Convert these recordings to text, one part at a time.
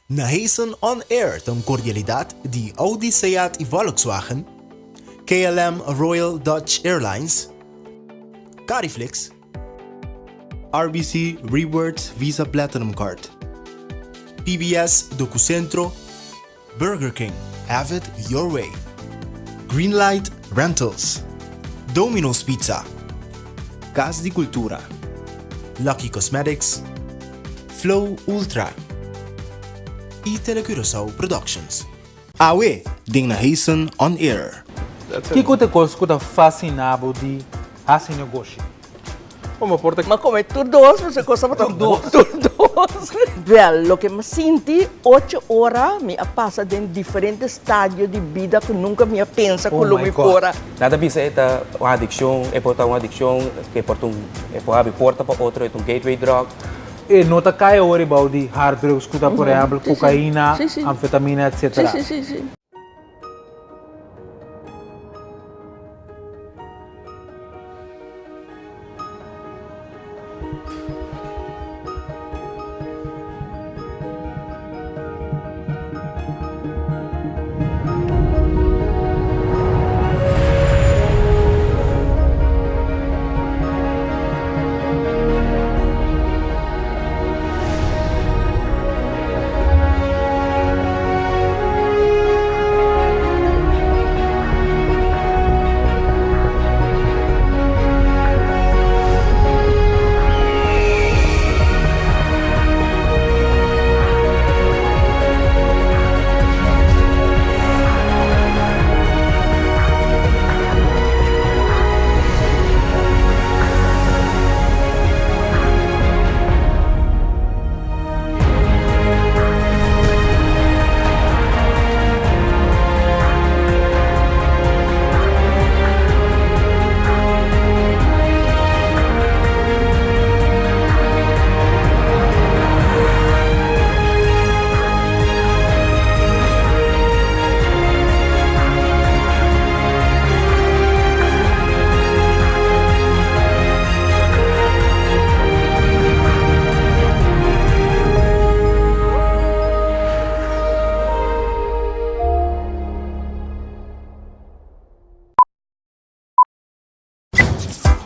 Nahason On Air ta un cordialidad di Audi, Seat y Volkswagen, KLM Royal Dutch Airlines, Cariflix, RBC Rewards Visa Platinum Card, PBS Docucentro, Burger King, have it your way, Greenlight Rentals, Domino's Pizza, Cas di Cultura, Lucky Cosmetics, Flow Ultra y Telecuraçao Productions. Awe den Nahason On Air. Kiko ta e kos ku ta fasina bo di hasi negoshi? Como por ta. M'a come tur dos, pasobra e cos tabata Tur dos. Tur dos. Wel, loke m'a sinti, ocho ora mi a pasa den diferente stadio di bida cu nunca mi a pensa cu Oh lo my mi God. por a. Nan ta bisa e ta un adiccion, e por ta un adiccion, e por ta un, e por habri porta pa otro, e ta un gateway drug. E no ta cay awor ribao di hard drugs cu ta por ehempel Sí, sí. cocaina, Sí, sí. amfetamina, Sí, etcetera. sí, sí, sí.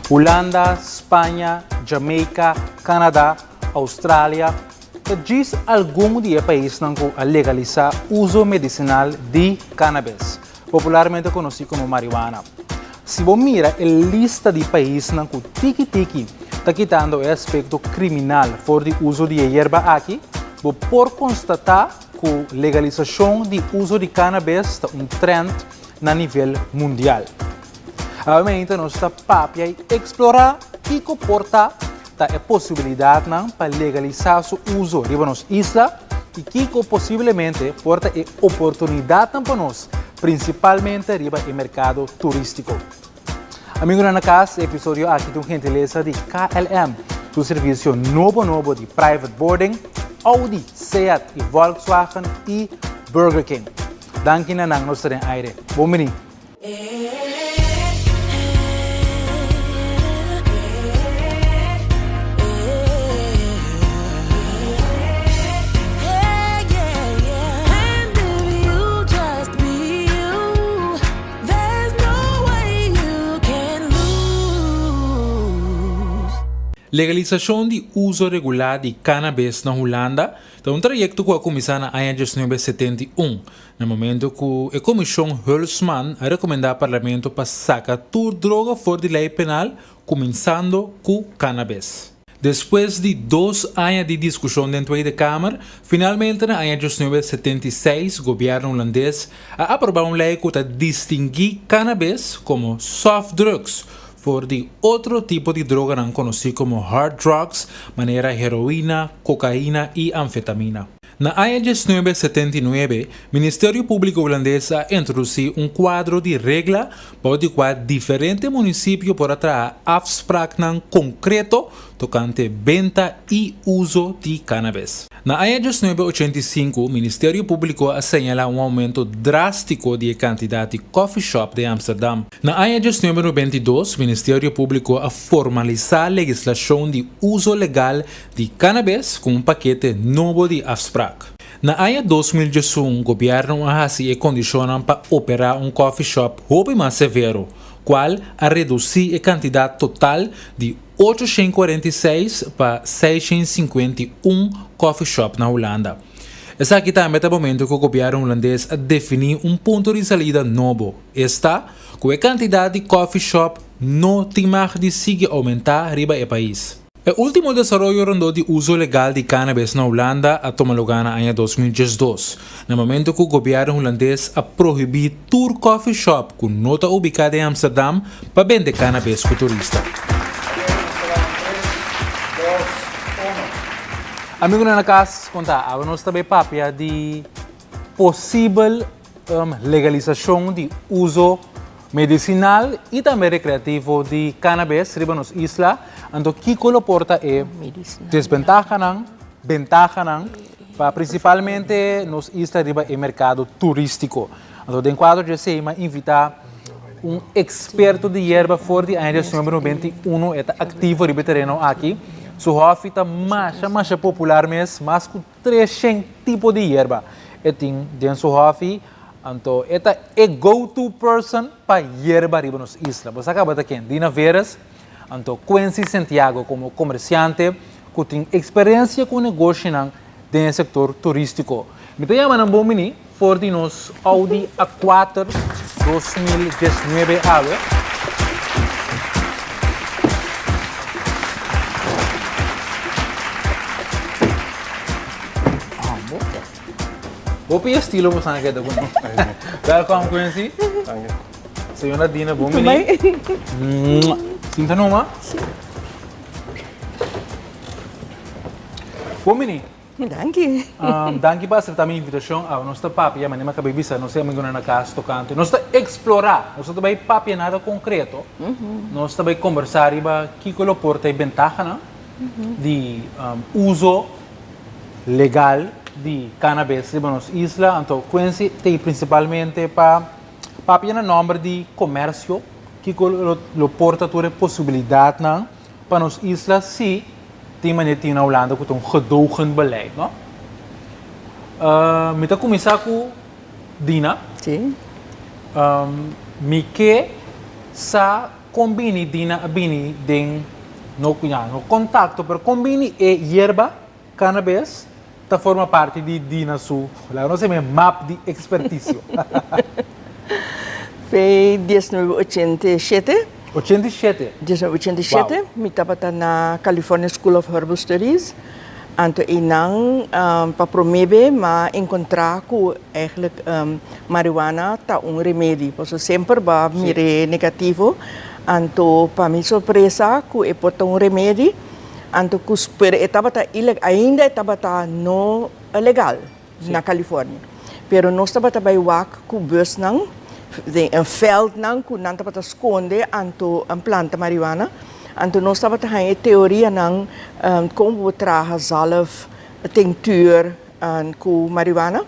Hulanda, Spaña, Jamaica, Canada, Australia ta djis algun di e paisnan ku a legalisá uso medisinal di cannabis, popularmente konosí komo marihuana. Si bo mira e lista di paisnan ku tiki tiki ta kitando e aspekto kriminal for di uso di e yerba aki, bo por konstatá ku legalisashon di uso di cannabis ta un trend na nivel mundial. Awe nos ta papia i eksplorá kiko por ta ta e posibilidatnan pa legalisá su uso riba nos isla i kiko posiblemente por ta e oportunidatnan pa nos, prinsipalmente riba e merkado turístiko. Amigunan na kas, e episodio aki ta un gentilesa di KLM, su servisio nobo nobo di private boarding, Audi, Seat i Volkswagen i Burger King. Danki na nan nos ta den aire. Bon bini! Legalisashon di uso regulá di cannabis na Hulanda ta un trayekto ku a kuminsá na aña 1971. Na momento ku e komishon Hulsman a rekomendá parlamento pa saka tur droga for di lei penal, kuminsando ku cannabis. Despues di dos aña di diskushon den Tweede Kamer, finalmente na aña 1976 gobièrnu hulandes a aprobá un lei ku ta distinguí cannabis komo soft drugs for di otro tipo di droganan konosí komo hard drugs manera heroina, kokaina i amfetamina. Na aña 1979, Ministerio Públiko Hulandes a introdusí un kuadro di regla bou di kua diferente munisipio por a traha afspraknan konkreto tokante benta i uso di cannabis. Na aña 1985, Ministerio Públiko a señalá un oumento drástiko di e kantidat di coffeeshop den Amsterdam. Na aña 1992, Ministerio Públiko a formalisá legislashon di uso legal di cannabis ku un pakete nobo di afsprak. Na aña 2011 gobièrnu a hasi e kondishonnan pa operá un coffee shop hopi mas severo, kual a redusí e kantidat total di 846 pa 651 coffee shop na Hulanda. Esaki tambe ta momento ku gobièrnu hulandes a definí un punto di salida nobo, esta ku e kantidat di coffee shop no tin mag di sigui oumentá riba e pais. E último desaroyo rondó di uso legal di cannabis na Hulanda a tuma lugá na aña 2012, na momento ku gobièrnu hulandes a prohibí tur coffee shop ku no ta ubiká den Amsterdam pa bende cannabis ku turista. Amigunan na kas, kon ta? Awe nos ta bay papia di posibel legalisashon di uso medisinal i tambe rekreativo di cannabis riba nos isla. Anto kiko lo por ta e desbentahanan, bentahanan pa prinsipalmente nos isla riba e merkado turístiko. Anto den kuadro di esei mi a invitá un eksperto di yerba for di aña 1991, e ta aktivo riba e tereno aki. Su hòfi ta masha masha popular mes, mas ku 300 tipo di yerba e tin den su hòfi. Anto e ta e go to person pa yerba riba nos isla. Bo sa kaba ta ken? Dina Veres. Anto Quincy Santiago komo komersiante ku tin eksperensia ku negoshinan den e sektor turístiko. Mi ta yama nan bon bini for di nos Audi A4 2019 awe. Hopi estilo bo san keda ku nos. Welkom Quincy. Dank je. Señora Dina, bon bini. Sinta numa. Bon bini. Danki. Danki pa aseptá mi invitashon. Awe nos ta papia, manera mi a kaba di bisa, nos e amigunan na kas tokante. Nos ta eksplorá, nos no ta bai papia nada konkreto. Nos ta bai kombersá riba kiko lo por ta e bentahanan di uso legal di cannabis riba nos isla. Anto Quincy ta prinsipalmente pa papia na nòmber di komersio, kiko lo por ta tur e posibilidatnan pa nos isla si tin manera tin na Hulanda ku ta un gedogen beleid, no? Mi ta kuminsá ku Dina. Sí. Mi ke sa kon bini Dina a bini den no, ya, no kontakto, pero kon bini e yerba cannabis ta forma parti di Dina su, laga nos yama e map di ekspertisio. Fe 1987. 87? 1987, mi tabata na California School of Herbal Studies. Anto einan pa promé be m'a enkontrá ku eigenlijk marihuana ta un remedi. Pasobra semper bo a mir'é negativo. Anto pa mi sorpresa ku e por ta un remedi. Anto ku pero e tabata ileg ainda e tabata no legal na California. Pero nos tabata bai wak ku busnan den e veldnan ku nan tabata skonde anto planta marihuana. Anto nos tabata haña e teorianan kon bo traha zalf, tinctuur ku marihuana.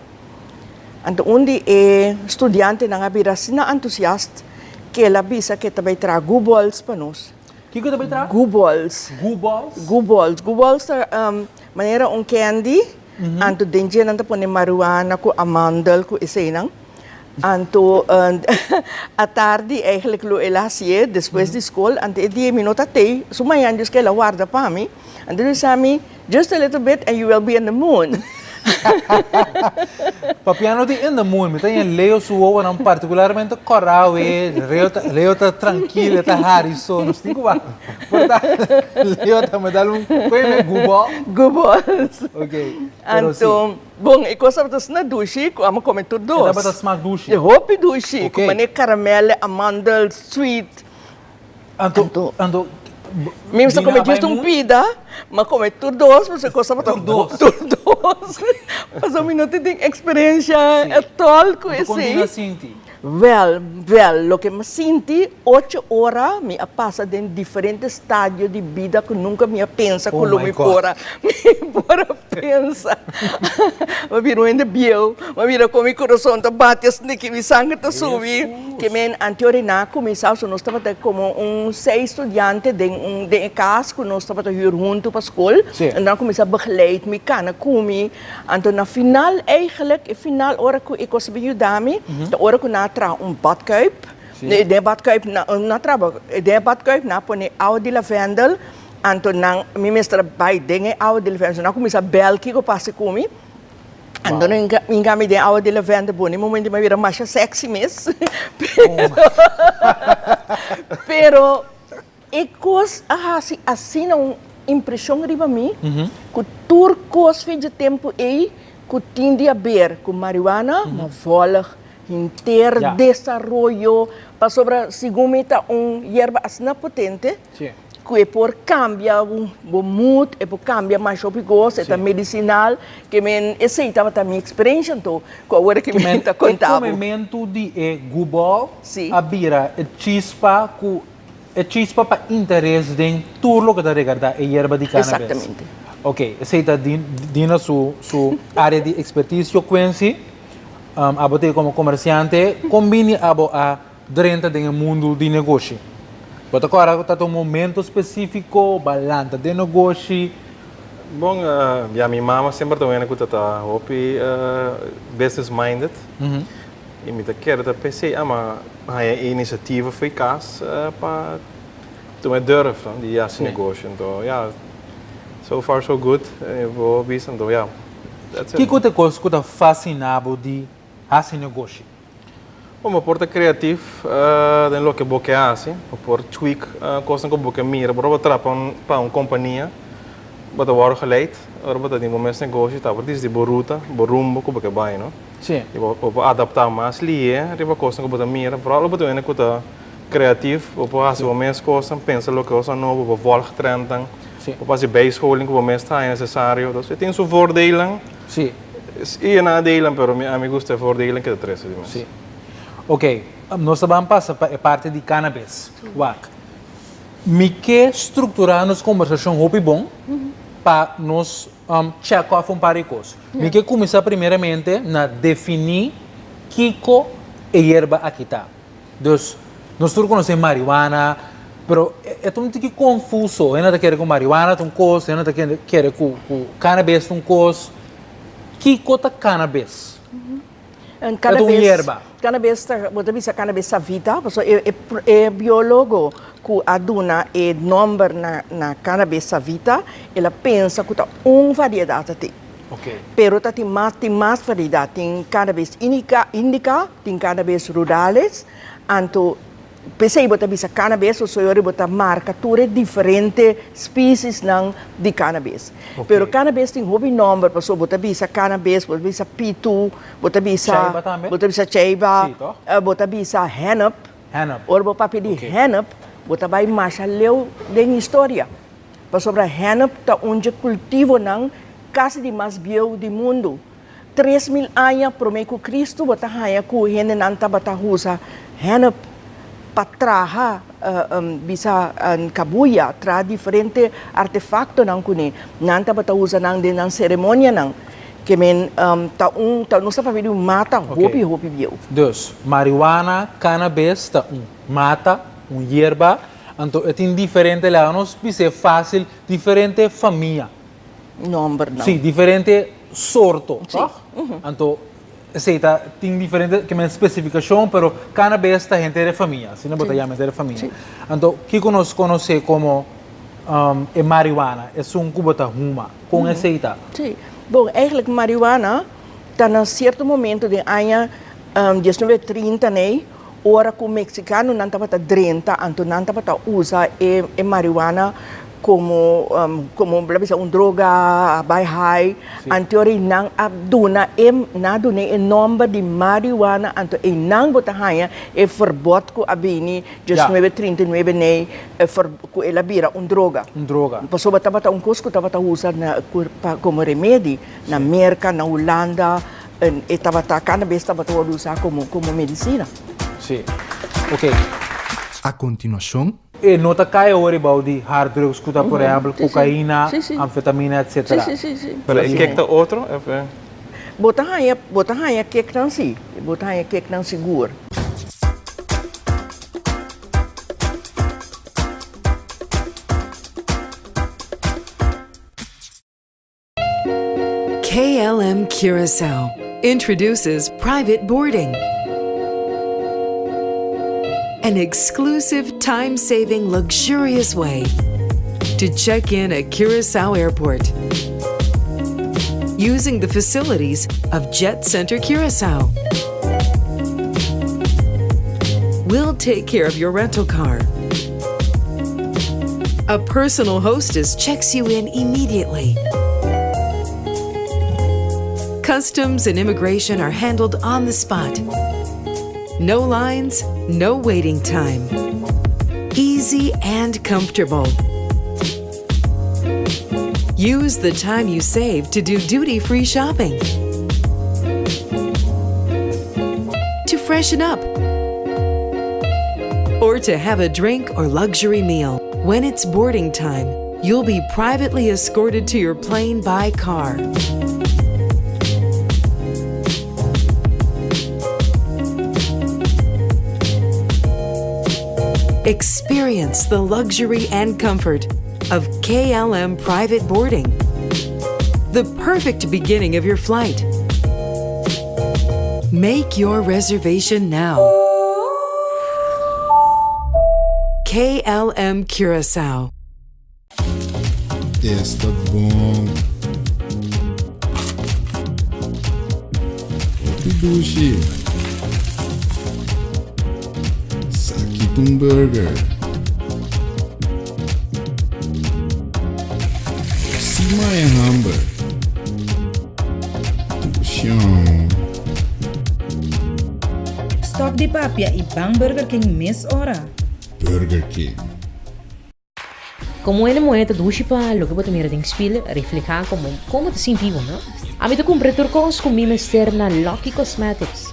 Anto un di e studiantenan a bira asina entusiast ku el a bisa ku e ta bai traha gubols pa nos. Kiko ta bai traha? Gubols. Gubols? Gubols. Gubols ta manera un candy, anto den dje nan ta pone marihuana ku amandel ku eseinan. Anto atardi eigenlijk lo el a hasié despues di skol, anto e dia mi no ta tei, su mañana djis ku el a warda pa mi, anto el bisa mi, Just a little bit and you will be in the moon. Papiando di in the moon, mi ta ña Leo su wowonan particularmente kòrá awe. Leo ta, Leo ta trankil, e ta hari so. Nos tin ku wak. Por ta Leo ta me dal un koe gubò. Gubòs. Ok, pero si. Anto, bon, e kos tabata asina dushi ku amo kome tur dos. E tabata smak dushi? E hopi dushi. Ok. Ku manera karamèl, amandel, sweet. Anto, anto, Mi mester come just un pida, ma come tur dos, pasobra e cos tabata Tur dos. Tur dos. Pasobra mi no tin experiencia at all cu Anto con esey. Dina sinti? Wel, wel, loke mi a sinti, ocho ora mi a pasa den diferente stadio di bida ku nunka mi a pensa ku lo mi por a, mi por a pensa. Mi a bira un hende bieu, mi a mira kon mi kurason ta bati asina ki mi sanger ta subi. Ke men anteor e nan a kuminsá, so nos tabata komo un seis studiante den un den e kas ku nos tabata hür huntu pa skol. Nan a kuminsá begeleid mi, kana ku mi. Anto na final eigenlijk, e final ora ku e kos a bin yuda mi, ta ora ku nan a traha un badkuip. Den e badkuip nan a traha, den e badkuip nan a pone awa di lavendel, anto nan, mi mester a bai den e awa di lavendel, so nan a kuminsá bèl kiko pasa ku mi. Anto nan hinka mi den awa di lavendel, bon e momento mi a bira masha sexy mes. Pero E kos a hasi asina un impreshon riba mi ku tur kos fin dje tempu ei ku tin di haber ku marihuana m'a vòlg henter desaroyo pasobra segun mi ta un yerba asina potente ku e por kambia bo mood, e por kambia masha hopi kos, e ta medisinal ke men esei tabata mi eksperensha anto ku awor ke mi ta konta bo. E komementu di e gubò a bira e chispa ku E chispa pa interes den tur loke ta regardá e yerba di cannabis. Exactamente. Ok, esei ta Dina su su área di expertisio. Quincy, abo ta komo komersiante, kon bini abo a drenta den e mundu di negoshi? Bo ta kòrda ku ta un momento spesífiko, bo a lanta den negoshi? Bon, ya mi mama semper ta wende ku ta ta hopi business minded. I mi ta kere ta p'esei ama haña e inisiativa fo'i kas pa tuma e durf di hasi negoshi. Anto ya, so far so good, mi por bisa. Anto ya, that's it. Kiko ta e kos ku ta fasina bo di hasi negoshi? Bon, bo por ta kreatif den loke bo ke hasi. Bo por tweak kosnan ku bo ke mira. Bo por traha pa un kompania, bo ta wòrdu geleid. Ora bo ta tin bo mes negoshi, ta por disidi bo ruta, bo rumbo ku bo ke bai, no? Sí. I bo por adaptá mas lihe riba kosnan ku bo ta mira. Vooral bo ta hende ku ta kreatif, bo por hasi bo mes kosnan, pensa loke kosnan nobo, bo vòlg trendnan, bo por hasi bijscholing ku bo mes ta haña nesesario. Dus e tin su voordelen i e nadelen, pero mi ami gusta e voordelen ku e ta trese di mes. Sí. Oké, nos ta ban pasa pa e parti di cannabis. Wak, mi ke strukturá nos kombersashon hopi bon pa nos Check off un par di kos. Mi ke kuminsá primeramente na definí kiko e yerba aki ta. Dus, nos tur konosé marihuana, pero e ta un tiki konfuso. Hende ta kere ku marihuana ta un kos, hende ta kere ku cannabis ta un kos. Kiko ta cannabis? En E ta un yerba. Cannabis ta, bo ta bisa cannabis savita, pasobra e e e biologo cu a duna e nomber na na cannabis savita, el a pensa cu ta un variedad ta tin. Pero ta tin mas, tin mas variedad, tin cannabis inica, indica, tin cannabis rudales, anto P'esei bo ta bisa cannabis o soy ora bo ta marca tur e diferente speciesnan di cannabis. Pero cannabis tin hopi nomber pasobra bo ta bisa cannabis, bo ta bisa pitu, bo ta bisa Chaiba tambe? bo ta bisa chaiba, Sí, toch? bo ta bisa hennep. Hennep. Ora bo papia di hennep, bo ta bai masha leu den historia. Pasobra hennep ta un dje cultivonan casi di mas bieu di mundu. 3000 aña promé ku Kristu bo ta haña ku hendenan tabata usa hennep pa traha bisa kabuya, traha diferente artefaktonan kuné. Nan tabata usa nan den nan seremonianan. Ke men ta un ta nos ta papia di un mata hopi hopi bieu. Dus, marihuana, cannabis ta un mata, un yerba, anto e tin diferente laga nos bis'é fásil, diferente famia. Nombernan. Sí, diferente sorto, toch? Anto, esei ta, tin diferente, ke men spesifikashon, pero cannabis ta henter e famia, asina bo ta yama henter e famia. Anto, kiko nos konosé komo e marihuana, esun ku bo ta huma, kon esei ta? Sí, bon, eigenlijk marihuana ta na sierto momento den aña 1930 nei, Ora ku meksikanonan tabata drenta, anto nan tabata usa e e marihuana komo komo bo ta bisa un droga bai hai. Anto ora nan a duna e nan a duna e nòmber di marihuana, anto einan bo ta haña e ferbòt ku a bini diesnuebe trinta i nuebe nei ku el a bira un droga. Un droga. Pasobra tabata un kos ku tabata usa na pa komo remedi na Merka, na Hulanda. E tabata, cannabis tabata wòrdu usá komo, komo medisina. Sí. Ok. A kontinuashon. E no ta kai awor riba di hard drugs ku ta por ehèmpel kokaina, amfetamina etsetera. Sí, sí, sí. Pero e kek ta otro? Of e. Bo ta haña, bo ta haña keknan sí. Bo ta haña keknan sigur. KLM Curaçao introduces private boarding. An exclusive time-saving, luxurious way to check in at Curaçao Airport using the facilities of Jet Center Curaçao. We'll take care of your rental car. A personal hostess checks you in immediately. Customs and immigration are handled on the spot. No lines, no waiting time. Easy and comfortable. Use the time you save to do duty free shopping, to freshen up, or to have a drink or luxury meal. When it's boarding time, you'll be privately escorted to your plane by car. Experience the luxury and comfort of KLM private boarding. The perfect beginning of your flight. Make your reservation now. KLM Curaçao. Esta bon. Hopi dushi. Esaki ta un burger. Si maya hamber. Dushon. Stop di papia y ban Burger King mes ora. Burger King. Komo hende muhé ta dushi pa loke bo ta mira den spil reflehá komo kon bo ta sinti bo, no? Ami ta kumpra tur kos ku mi mester na Lucky Cosmetics.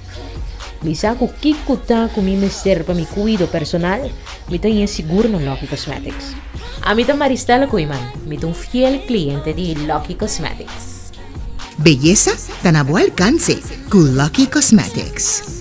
Mi sa ku kiko ta ku mi mester pa mi kuido personal, mi ta haña sigur na Lucky Cosmetics. Ami ta Maristella Koeiman, mi ta un fiel kliente di Lucky Cosmetics. Beyesa ta na bo alkanse ku Lucky Cosmetics.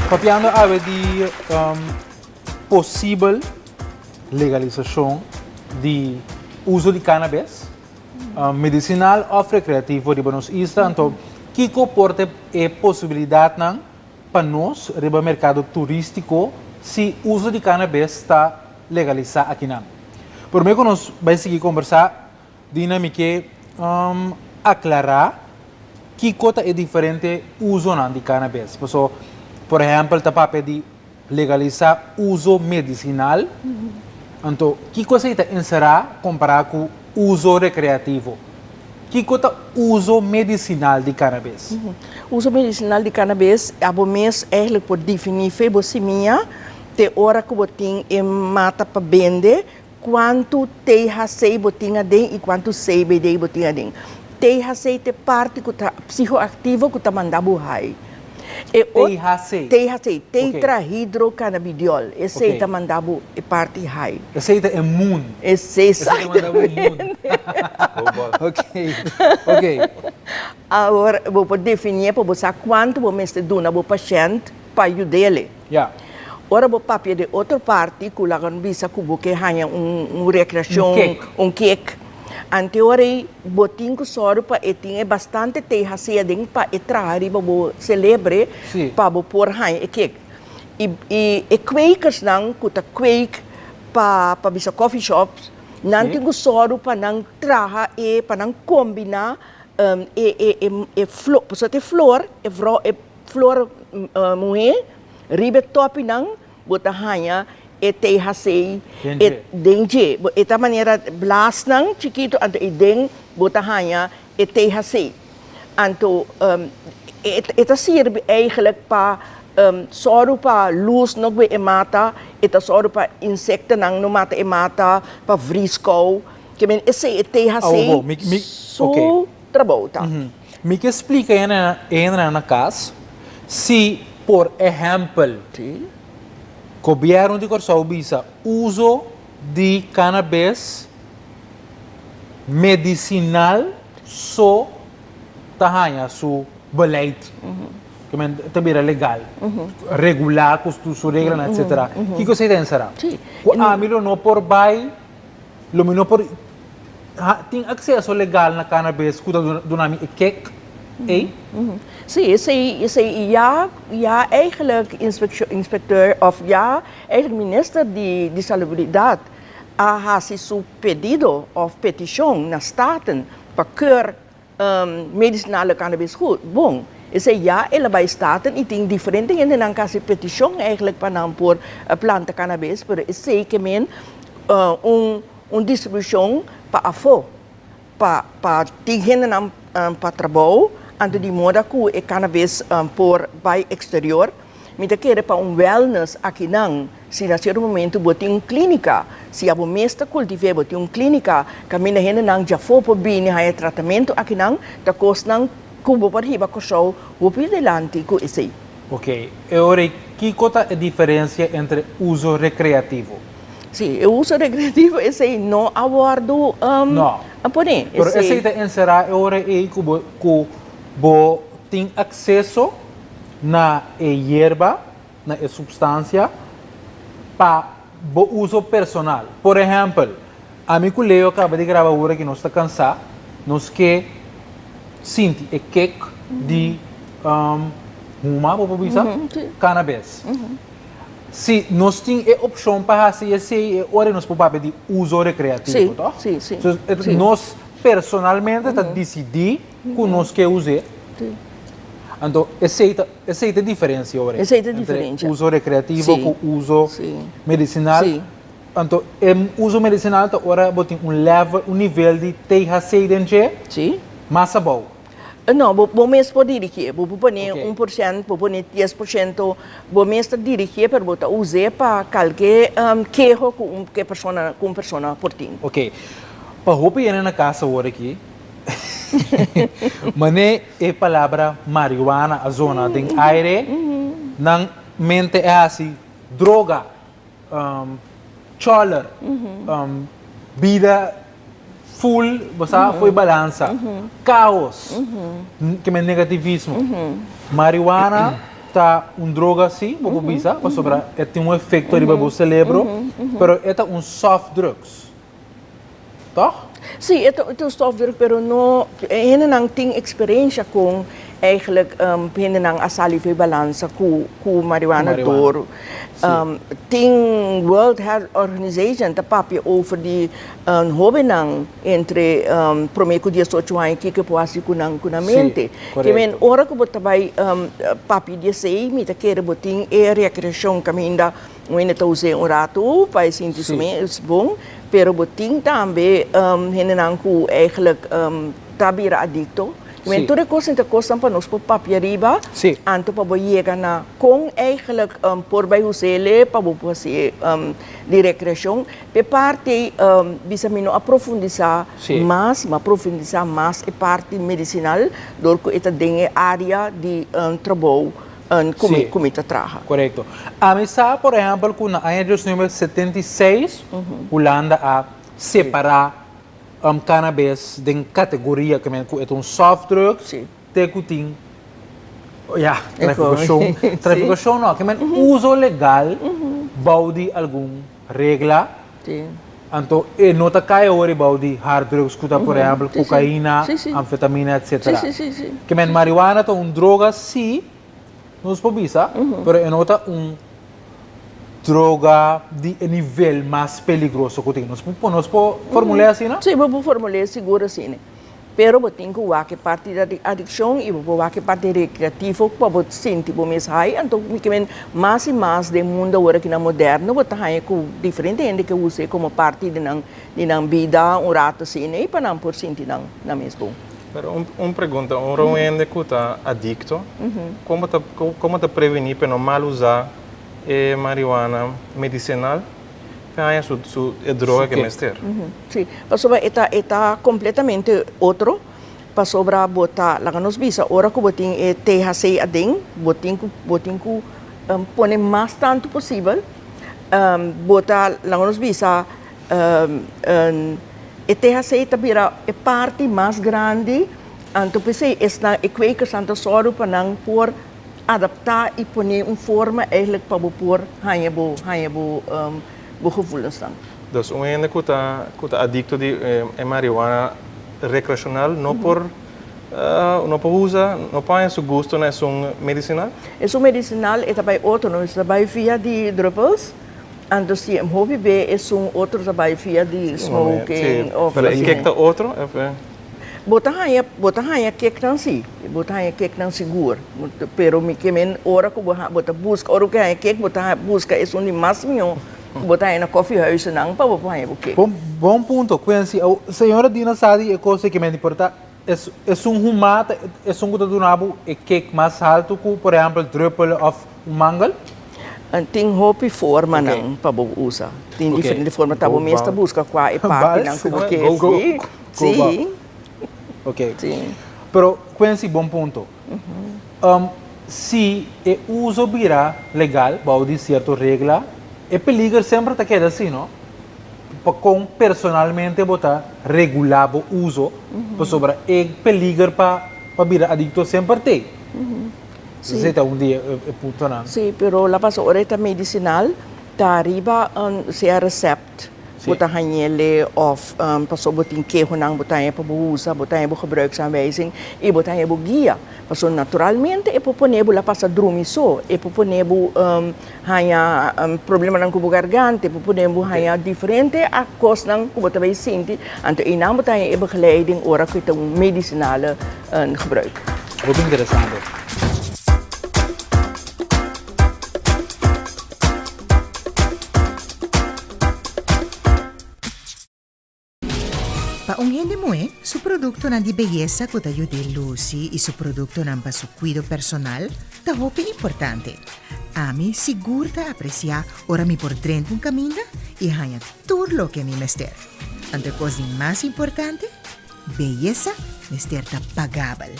Papiando awe di posibel legalisashon di uso di cannabis medisinal òf rekreativo riba nos isla, anto kiko por ta e posibilidatnan pa nos riba merkado turístiko si uso di cannabis ta legalisá akinan? Promé ku nos bai sigui kombersá, Dina mi ke aklará kiko ta e diferente usonan di cannabis. Paso, por ehèmpel ta papia di legalisá uso medisinal, anto kiko esei ta enserá kompará ku uso rekreativo? Kiko ta uso medisinal di cannabis? Uso medisinal di cannabis abo mes eigenlijk por definí fe bo simia te ora ku bo tin e mata pa bende, kuantu THC bo tin aden i kuantu CBD bo tin aden. THC ta e parti ku ta psihoaktivo ku ta manda bo hai. E ot THC. THC, tetrahydrocannabidiol, esei ta manda bo e parti hai. Esei ta e moon. Esei Esei ta manda bo moon. Ok, ok. Awor bo por definié pa bo sa kuantu bo mester duna bo pashènt pa yud'é. Ya. Ora bo papia di otro parti ku laga no bisa ku bo ke haña un rekreashon, Un kek. un kek. Ante ora ei bo tin ku sòru pa e tin e bastante THC aden pa e traha riba bo selebre pa bo por haña e kek. I i e kwekersnan ku ta kweek pa pa bisa coffee shops, nan tin ku sòru pa nan traha e pa nan kombiná e e e e flor, pasobra ta e flor e vrou e Flor muhé, riba e topinan bo ta haña e THC e den dje. E ta manera blasnan chikitu anto ei den bo ta haña e THC. Anto e ta sirbi eigenlijk pa sòru pa lus no kue e mata, e ta sòru pa insektonan no mata e mata, pa vriskou. Ke men esei e THC su trabou ta. Mi ke splika e hendenan na kas si por ehèmpel gobièrnu di Kòrsou bisa uso di kanabes medisinal so ta haña su beleid ke men ta bira legal regulá ku su reglanan etsetera kiko esei ta enserá? Ku ami lo no por bai Lo mi no por tin acceso legal na cannabis cu ta duna mi e kick ey? Sí, esey, esey ya, ya eigenlijk inspecteur of ya eigenlijk minister di di salubridad a haci su pedido of peticion na Staten pa keur medicinale cannabis goed, bon. Esey ya el a bay Staten y tin diferente hendenan cu a haci peticion eigenlijk pa nan por planta cannabis, pero esey ke men un un distribucion pa afo, pa pa tin hendenan pa trabou, anto di moda cu e cannabis por bay exterior. Mi ta kere pa un wellness akinan, si na sierto momento bo tin un klinika, si abo mes ta kultiv'é, bo tin un klinika kaminda hendenan djafó por bini haña tratamentu akinan, ta kosnan ku bo por hiba Kòrsou hopi dilanti ku esei. Ok, e ora ei kiko ta e diferensia entre uso rekreativo? Si, e uso rekreativo esei no a wòrdu No, poné. pero esei ta enserá e ora ei ku bo ku bo tin akseso na e yerba, na e supstansia, pa bo uso personal. Por ehèmpel, ami ku Leo kaba di graba ora ki nos ta kansá, nos ke sinti e kek di huma, bo por bisa, cannabis. Si nos tin e opshon pa hasi esei, e ora nos por papia di uso rekreativo, tòg? So, nos personalmente ta disidí ku nos ke us'é. Anto esei ta esei ta e diferensia ora Esei ta e diferensia. Entre uso rekreativo ku uso medisinal. Anto e uso medisinal ta ora bo tin un level, un nivel di THC den dje mas abou. No, bo bo mes por dirigié. Bo por pone un por shènt, bo pone 10%, bo mes ta dirigié pero bo ta us'é pa kalke keho ku un ke persona ku un persona por tin. Oke. Pa hopi hende na kas awor aki Mane e palabra marihuana a zona den aire, nan mente e hasi droga, choler, bida full, bo sa, fo'i balansa, kaos, ke men negativismo. Marihuana ta un droga si, bo por bisa, pasobra e tin un efekto riba bo selebro, pero e ta un soft drugs. Toch? Sí, e ta un softdrug, pero no, e hendenan tin experiencia con eigenlijk hendenan a sali for e balansa cu cu marihuana door. Tin World Health Organization ta papia over di hobennan entre prome cu 18 aña kiko por haci cu nan cu nan mente. Ke men ora cu bo ta bay papia di esey mi ta kere bo tin e recreacion caminda Un hende ta us'é un ratu pa e sinti su mes bon, pero bo tin tambe hendenan ku eigenlijk ta bira adikto. Men tur e kosnan ta kosnan pa nos por papia riba, anto pa bo yega na kon eigenlijk por bai us'e pa bo por hasi di rekreashon. P'e parti bisa mi no a profundisá mas, mi a profundisá mas e parti medisinal dor ku e ta den e área di trabou ku mi ta traha. Korekto. Ami sa por ehèmpel ku na aña 1976 Hulanda a separá cannabis den categoria ke men ku e ta un soft drug te ku tin ya trafikashon trafikashon no ke men uso legal bou di algun regla anto e no ta kai awor bou di hard drugs ku ta por ehempel kokaina amfetamina etcetera ke men marihuana ta un droga si Nos por bisa, pero e no ta un droga di e nivel mas peligroso ku tin. Nos por nos por formul'é asina? Sí, bo por formul'é sigur asina. Pero bo tin ku wak e parti di adikshon i bo por wak e parti rekreativo pa bo sinti bo mes hai. Anto mi ke men mas i mas den mundo awor aki nan moderno bo ta haña ku diferente hende ke us'é komo parti di nan di nan bida un rato asina i pa nan por sinti nan nan mes bon. Pero un pregunta, ora un hende ku ta adikto, kon bo ta kon bo ta prevení pa e no mal usa e marihuana medisinal pa e haña su su e droga ku e mester? Sí, pasobra e ta e ta kompletamente otro, pasobra bo ta laga nos bisa ora ku bo tin e THC aden bo tin ku bo tin ku pone mas tantu posibel, bo ta laga nos bisa E THC ta bira e parti mas grandi, anto p'esei esnan e kwekersnan ta sòru pa nan por adaptá i pone un forma eigenlijk pa bo por haña bo haña bo bo gevoelensnan. Dus un hende ku ta ku ta adikto di e marihuana rekreashonal no por no por usa no por haña su gusto na esun medisinal? Esun medisinal e ta bai otro, no e ta bai via di druppels. Anto si em hopi be esun otro ta bai via di smoking of Pero e kek ta otro of e? Bo ta haña bo ta haña keknan si, bo ta haña keknan sigur, pero mi ke men ora ku bo bo ta buska ora ku haña kek bo ta buska esun di mas mihó ku bo ta haña na kòfiehuizennan pa bo por haña bo kek. Bon bon punto Quincy. Señora Dina sa di e kos ei ke men di por ta esun humá ta esun ku ta duna bo e kek mas haltu ku por ehèmpel drùpel òf un mangel? Tin hopi formanan pa bo usa. Tin diferente forma. Ta bo mes ta buska kua e partinan ku bo ke. Sí. Sí. Ok. Pero Quincy bon punto. Si e uso bira legal bou di sierto regla, e peliger semper ta keda así, no? Pa kon personalmente bo ta regulá bo uso, pasobra e peliger pa bira adikto semper t'ei. Esei ta un di e puntonan. Sí, pero la pasa ora e ta medicinal, ta riba un sea recept bo ta hañ'ele of pasobra bo tin kehonan bo ta haña pa bo usa, bo ta haña bo gebruiksaanwijzing i bo ta haña bo guia. Pasobra naturalmente e por pone bo la pasa drumi so, e por pone bo haña problemanan ku bo garganta, e por pone bo haña diferente kosnan ku bo ta bai sinti, anto einan bo ta haña e begeleiding ora ku e ta un medicinale gebruik. Hopi interesante. Pa un hende muhé, su produktonan di beyesa ku ta yud'é lusi i su produktonan pa su kuido personal ta hopi importante. Ami sigur ta apresiá ora mi por drenta un kaminda i haña tur loke mi mester. Anto e kos di mas importante, beyesa mester ta pagabel.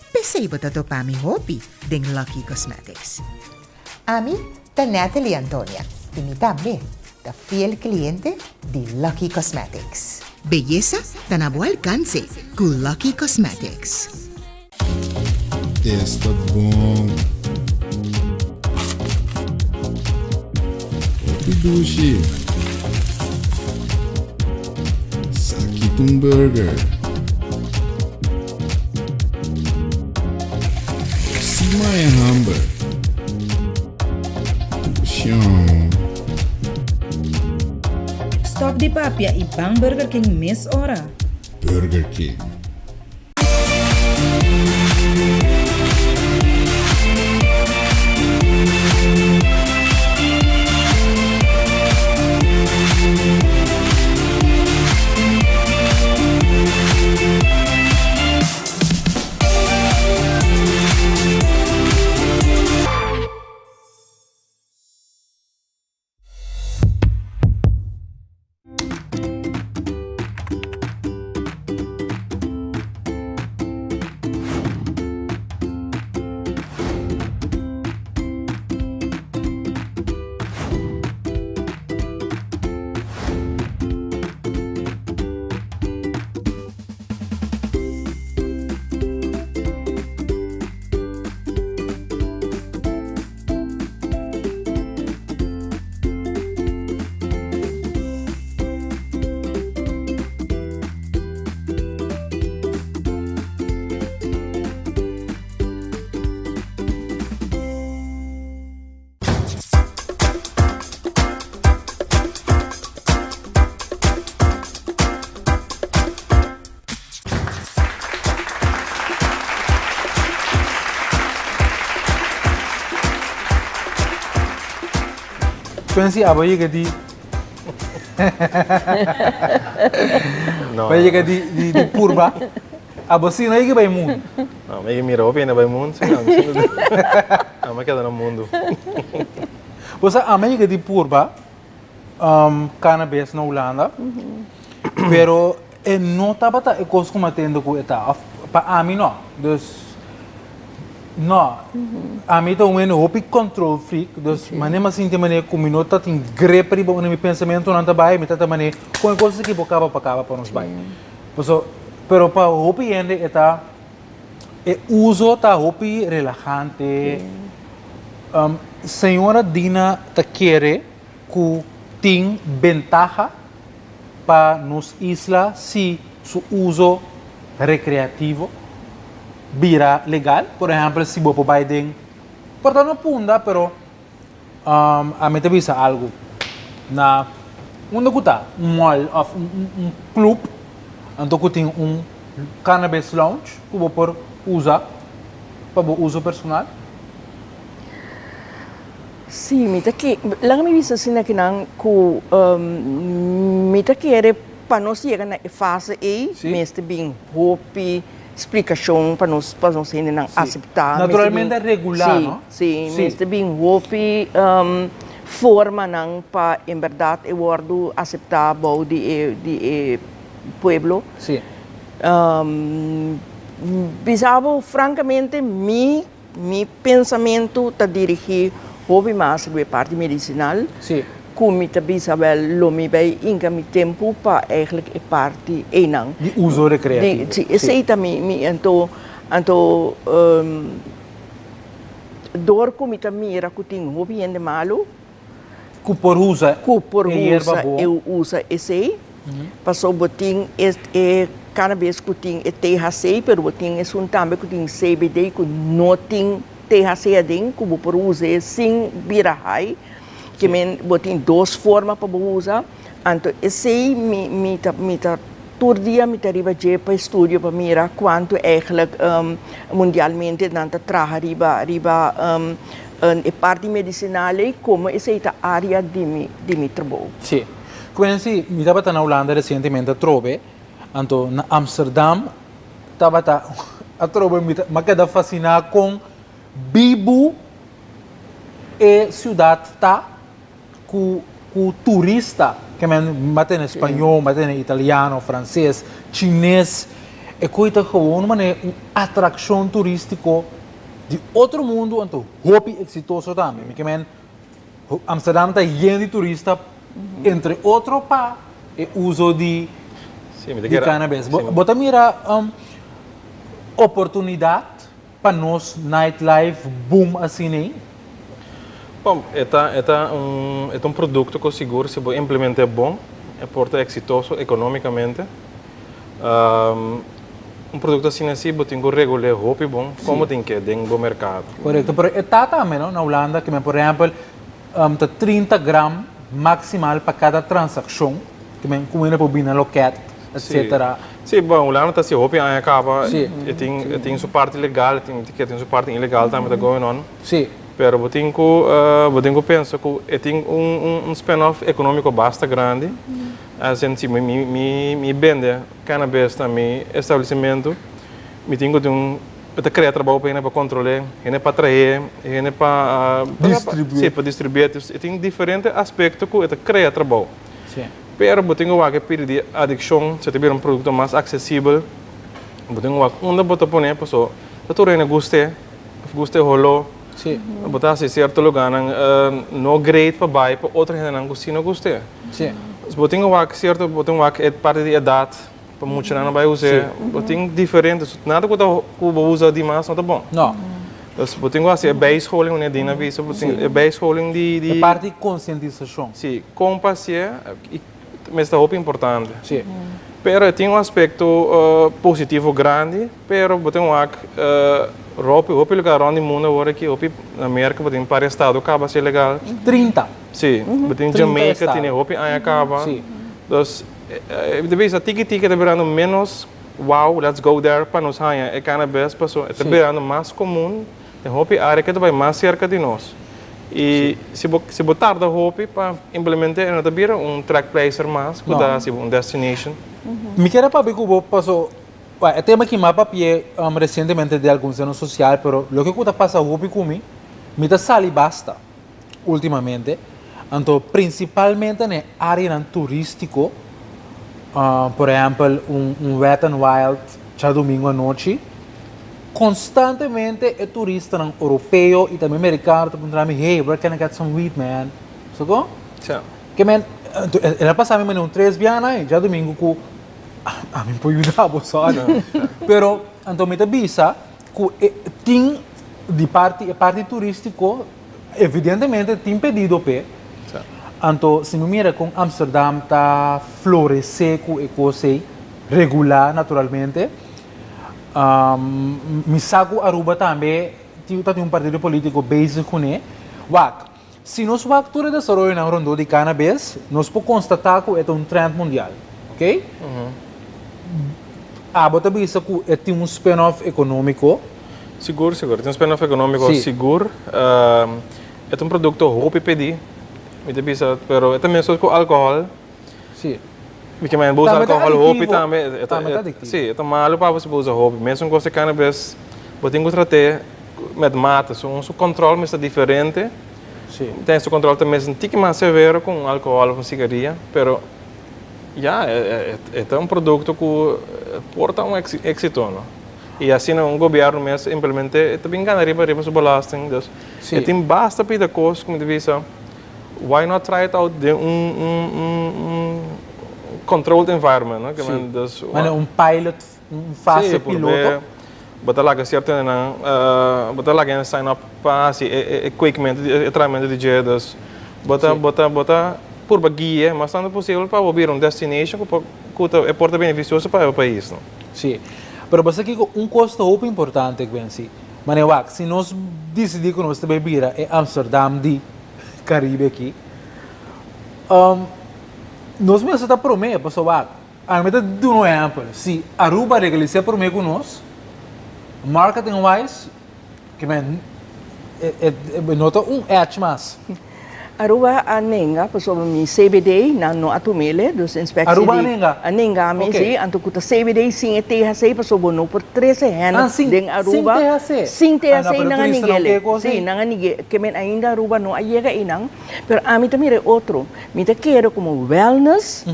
P'esei bo ta topa mi hopi den Lucky Cosmetics. Ami ta Natalie Antonia i mi tambe ta fiel kliente di Lucky Cosmetics. Beyesa ta na bo alkanse ku Lucky Cosmetics. Esta bon. Hopi dushi. Saki ta un burger. Sima e hamber. Tushon. Stop di papia y ban Burger King mes ora. Burger King. Quincy abo yega di No. Bo yega di di di purba? Abo si no yega bai mundu. No, mi mira hopi hende bai mundu, si no, mi si no. Ami a keda na mundu. Bo sa ami a yega di purba cannabis na Hulanda, pero e no tabata e kos ku mi a tende ku e ta, òf pa ami no. Dus, no, ami ta un hende hopi control freak, dus manera mi a sinti manera ku mi no ta tin grip riba unda mi pensamentunan ta bai, mi ta ta manera kon e kos aki por kaba pa kaba pa nos bai. Paso, pero pa hopi hende e ta, e uso ta hopi relahante. Señora Dina ta kere ku tin bentaha pa nos isla si su uso rekreativo bira legal? Por ehèmpel si bo por bai den, por ta no Punda pero ami ta bisa algu na unda ku ta un mall òf un club anto ku tin un cannabis lounge ku bo por usa pa bo uso personal. Sí, mi ta ke, laga mi bisa asina ki nan ku mi ta kere pa nos yega na e fase ei mester bin hopi splikashon pa nos pa nos hendenan aseptá. Naturalmente regulá, no? Sí, sí, mester bin hopi formanan pa en bèrdat e wòrdu aseptá bou di e di e pueblo. Sí. Bisa bo frankamente mi Mi pensamentu ta dirigí hopi mas riba e parti medisinal, ku mi ta bisa wèl lo mi bai inka mi tempu pa eigentlik e parti einan. Di uso rekreativo. Si, esei ta mi, mi anto, anto dor ku mi ta mira ku tin hopi hende malu, Ku por usa ku por e yerba usa bo. e usa esei, pasobra bo tin e e cannabis ku tin e THC, pero bo tin esun tambe ku tin CBD ku no tin THC aden, ku bo por us'e sin bira high. Ke men bo tin dos forma pa bo usa, anto esei mi mi ta mi ta tur dia mi ta riba dje pa estudio pa mira kuantu eigenlijk mundialmente nan ta traha riba riba E parti medicinal ei como esei ta area di mi di mi trabou. Sí. Quincy, mi tabata na Hulanda recientemente atrobe, anto na Amsterdam tabata atrobe mi ta, mi a keda fasciná con bibu e ciudad ta cu cu turista, ke men mi a tene spañol, mi a tene italiano, frances, chines, e koe ta gewoon manera un atraccion turistico di otro mundo anto hopi exitoso tambe. Mi ke men Amsterdam ta yen di turista entre otro pa e uso di di cannabis. Bo ta mira oportunidad pa nos nightlife boom asina ei? Bon, e ta e ta un e ta un produkto ku sigur si bo implement'é bon e por ta eksitoso ekonomikamente. Un produkto asina si bo tin ku regul'é hopi bon komo tin ke den bo merkado. Korekto, pero e ta tambe no na Hulanda ke men por ehèmpel ta 30 gram maksimal pa kada transakshon ke men ku hende por bini na loket etsetera. Sí, bon, Hulanda ta hasi hopi aña kaba, e tin e tin su parti legal, e tin e tin su parti ilegal tambe ta going on. Sí. Pero bo tin ku bo tin ku pensa ku e tin un un spin-off ekonómiko basta grandi. As in si mi mi mi bende cannabis na mi establesimentu, mi tin ku tin un e ta krea trabou pa hende pa kontrol'é, hende pa trahe, hende pa Distribuí. Sí, pa distribuí. E tin diferente aspekto ku e ta krea trabou. Sí. Pero bo tin ku wak e pidi di adikshon, si ta bira un produkto mas aksesibel, bo tin ku wak unda bo ta pone paso ta tur hende gust'é, òf gusta e holó. Sí. Bo ta hasi sierto lugánan no great pa bai pa otro hendenan ku si no gust'é. Sí. Bo tin ku wak sierto, bo tin ku wak e parti di edat pa muchanan no bai us'é. Bo tin diferente, nada ku ta ku bo usa dimas no ta bon. No. Dus bo tin ku hasi e bijscholing, wanneer Dina a bisa, bo tin e bijscholing di di. E parti di konsientisashon. Sí, kon pa hasié i mester ta hopi importante. Sí. Pero e tin un aspekto positivo grandi, pero bo tin wak hopi hopi lugar rònt di mundu awor aki, hopi na Merka bo tin par estado kaba hasié legal. 30. Sí, bo tin 30 Jamaica estado. tene hopi aña kaba. Sí. Dus e ta bisa tiki tiki ta birando ménos. Wow, let's go there pa nos haña e cannabis paso e ta birando mas comun den hopi area ke ta bai mas cerca di nos. I si bo si bo tarda hopi pa implement'é e no ta bira un trekpleister mas ku ta hasi bo un destination. Mi kier a papia ku bo paso e tema aki mi a papi'é resientemente den algun seno sosial pero loke ku ta pasa hopi ku mi, mi ta sali basta ultimamente anto prinsipalmente na e areanan turístiko por ehèmpel un Wet n Wild djadumingu anochi. Constantemente e turistanan Europeo y tambe Mericano ta puntra mi, hey, where can I get some weed, man? So con? Sí. Ke men, el a pasa mi manera un tres biaha ay, djadumingu cu ami por yuda bo, sorry. Pero, anto mi ta bisa cu e tin di parti, e parti turistico, evidentemente tin pedido p'e. Sí. Anto, si mi mira con Amsterdam ta florece cu e cos ey, regula naturalmente, Mi sa ku Aruba tambe ta tin un partido politico bezig kuné. Wak, si nos wak tur e desaroyonan rondó di cannabis, nos por konstatá ku e ta un trend mundial, ok? Abo ta bisa ku e tin un spin-off ekonómiko. Sigur, sigur. E tin un spin-off ekonómiko sigur. E ta un produkto hopi pedí, mi ta bisa, pero e ta meskos ku alkohòl. Sí. Mi ke men bo usa Tambe ta alkohòl hopi adiktivo. tambe. E ta Tambe ta adiktivo. Sí, e ta malu pa bo si bo usa hopi. Mesun kos e cannabis, bo tin ku trat'é met mate. Su su kòntròl mester diferente. Sí. Ten su kòntròl ta mes un tiki mas severo ku un alkohòl òf un sigaria, pero ya, e e ta un produkto ku por ta un éksito, no. I asina un gobièrnu mes implement'é, e ta bin gana riba riba su belasting. Dus Sí. e tin basta pida kos ku mi ta bisa. Why not try it out den un un un un controlled environment, no? Sí. Dus, Mane un pilot, un fase sí, piloto. Bo ta laga cierto hendenan, bo ta laga hende sign up pa haci e e e kweekmento, e trahamento di dje, dus bo ta bo ta bo ta purba guia mas tanto posibel pa bo bira un destination ku por ku ta e por ta beneficioso pa e pais, no? Sí. Pero bo sa kiko un kos ta hopi importante, Gwency. Mane wak, si nos disidí ku nos ta bai bira e Amsterdam di Caribe aki, nos mester ta promé, pasobra wak, ami ta duna un ehèmpel, si Aruba legalis'é promé ku nos, marketing wise, ke men, e no ta un edge mas. Aruba a nenga pasobra mi CBD nan no a tumele, dus inspectie Aruba a di nenga? a nenga mi Ok. si, anto cu ta CBD sin e THC pasobra bo no por trece hennep Ah, sin, den sin Aruba THC? sin Ah, no, THC pero nan a turista no ningele, ke cos si ei. nan a nige, ke men ainda Aruba no a yega einan, pero ami ta mira e otro, mi ta kere como wellness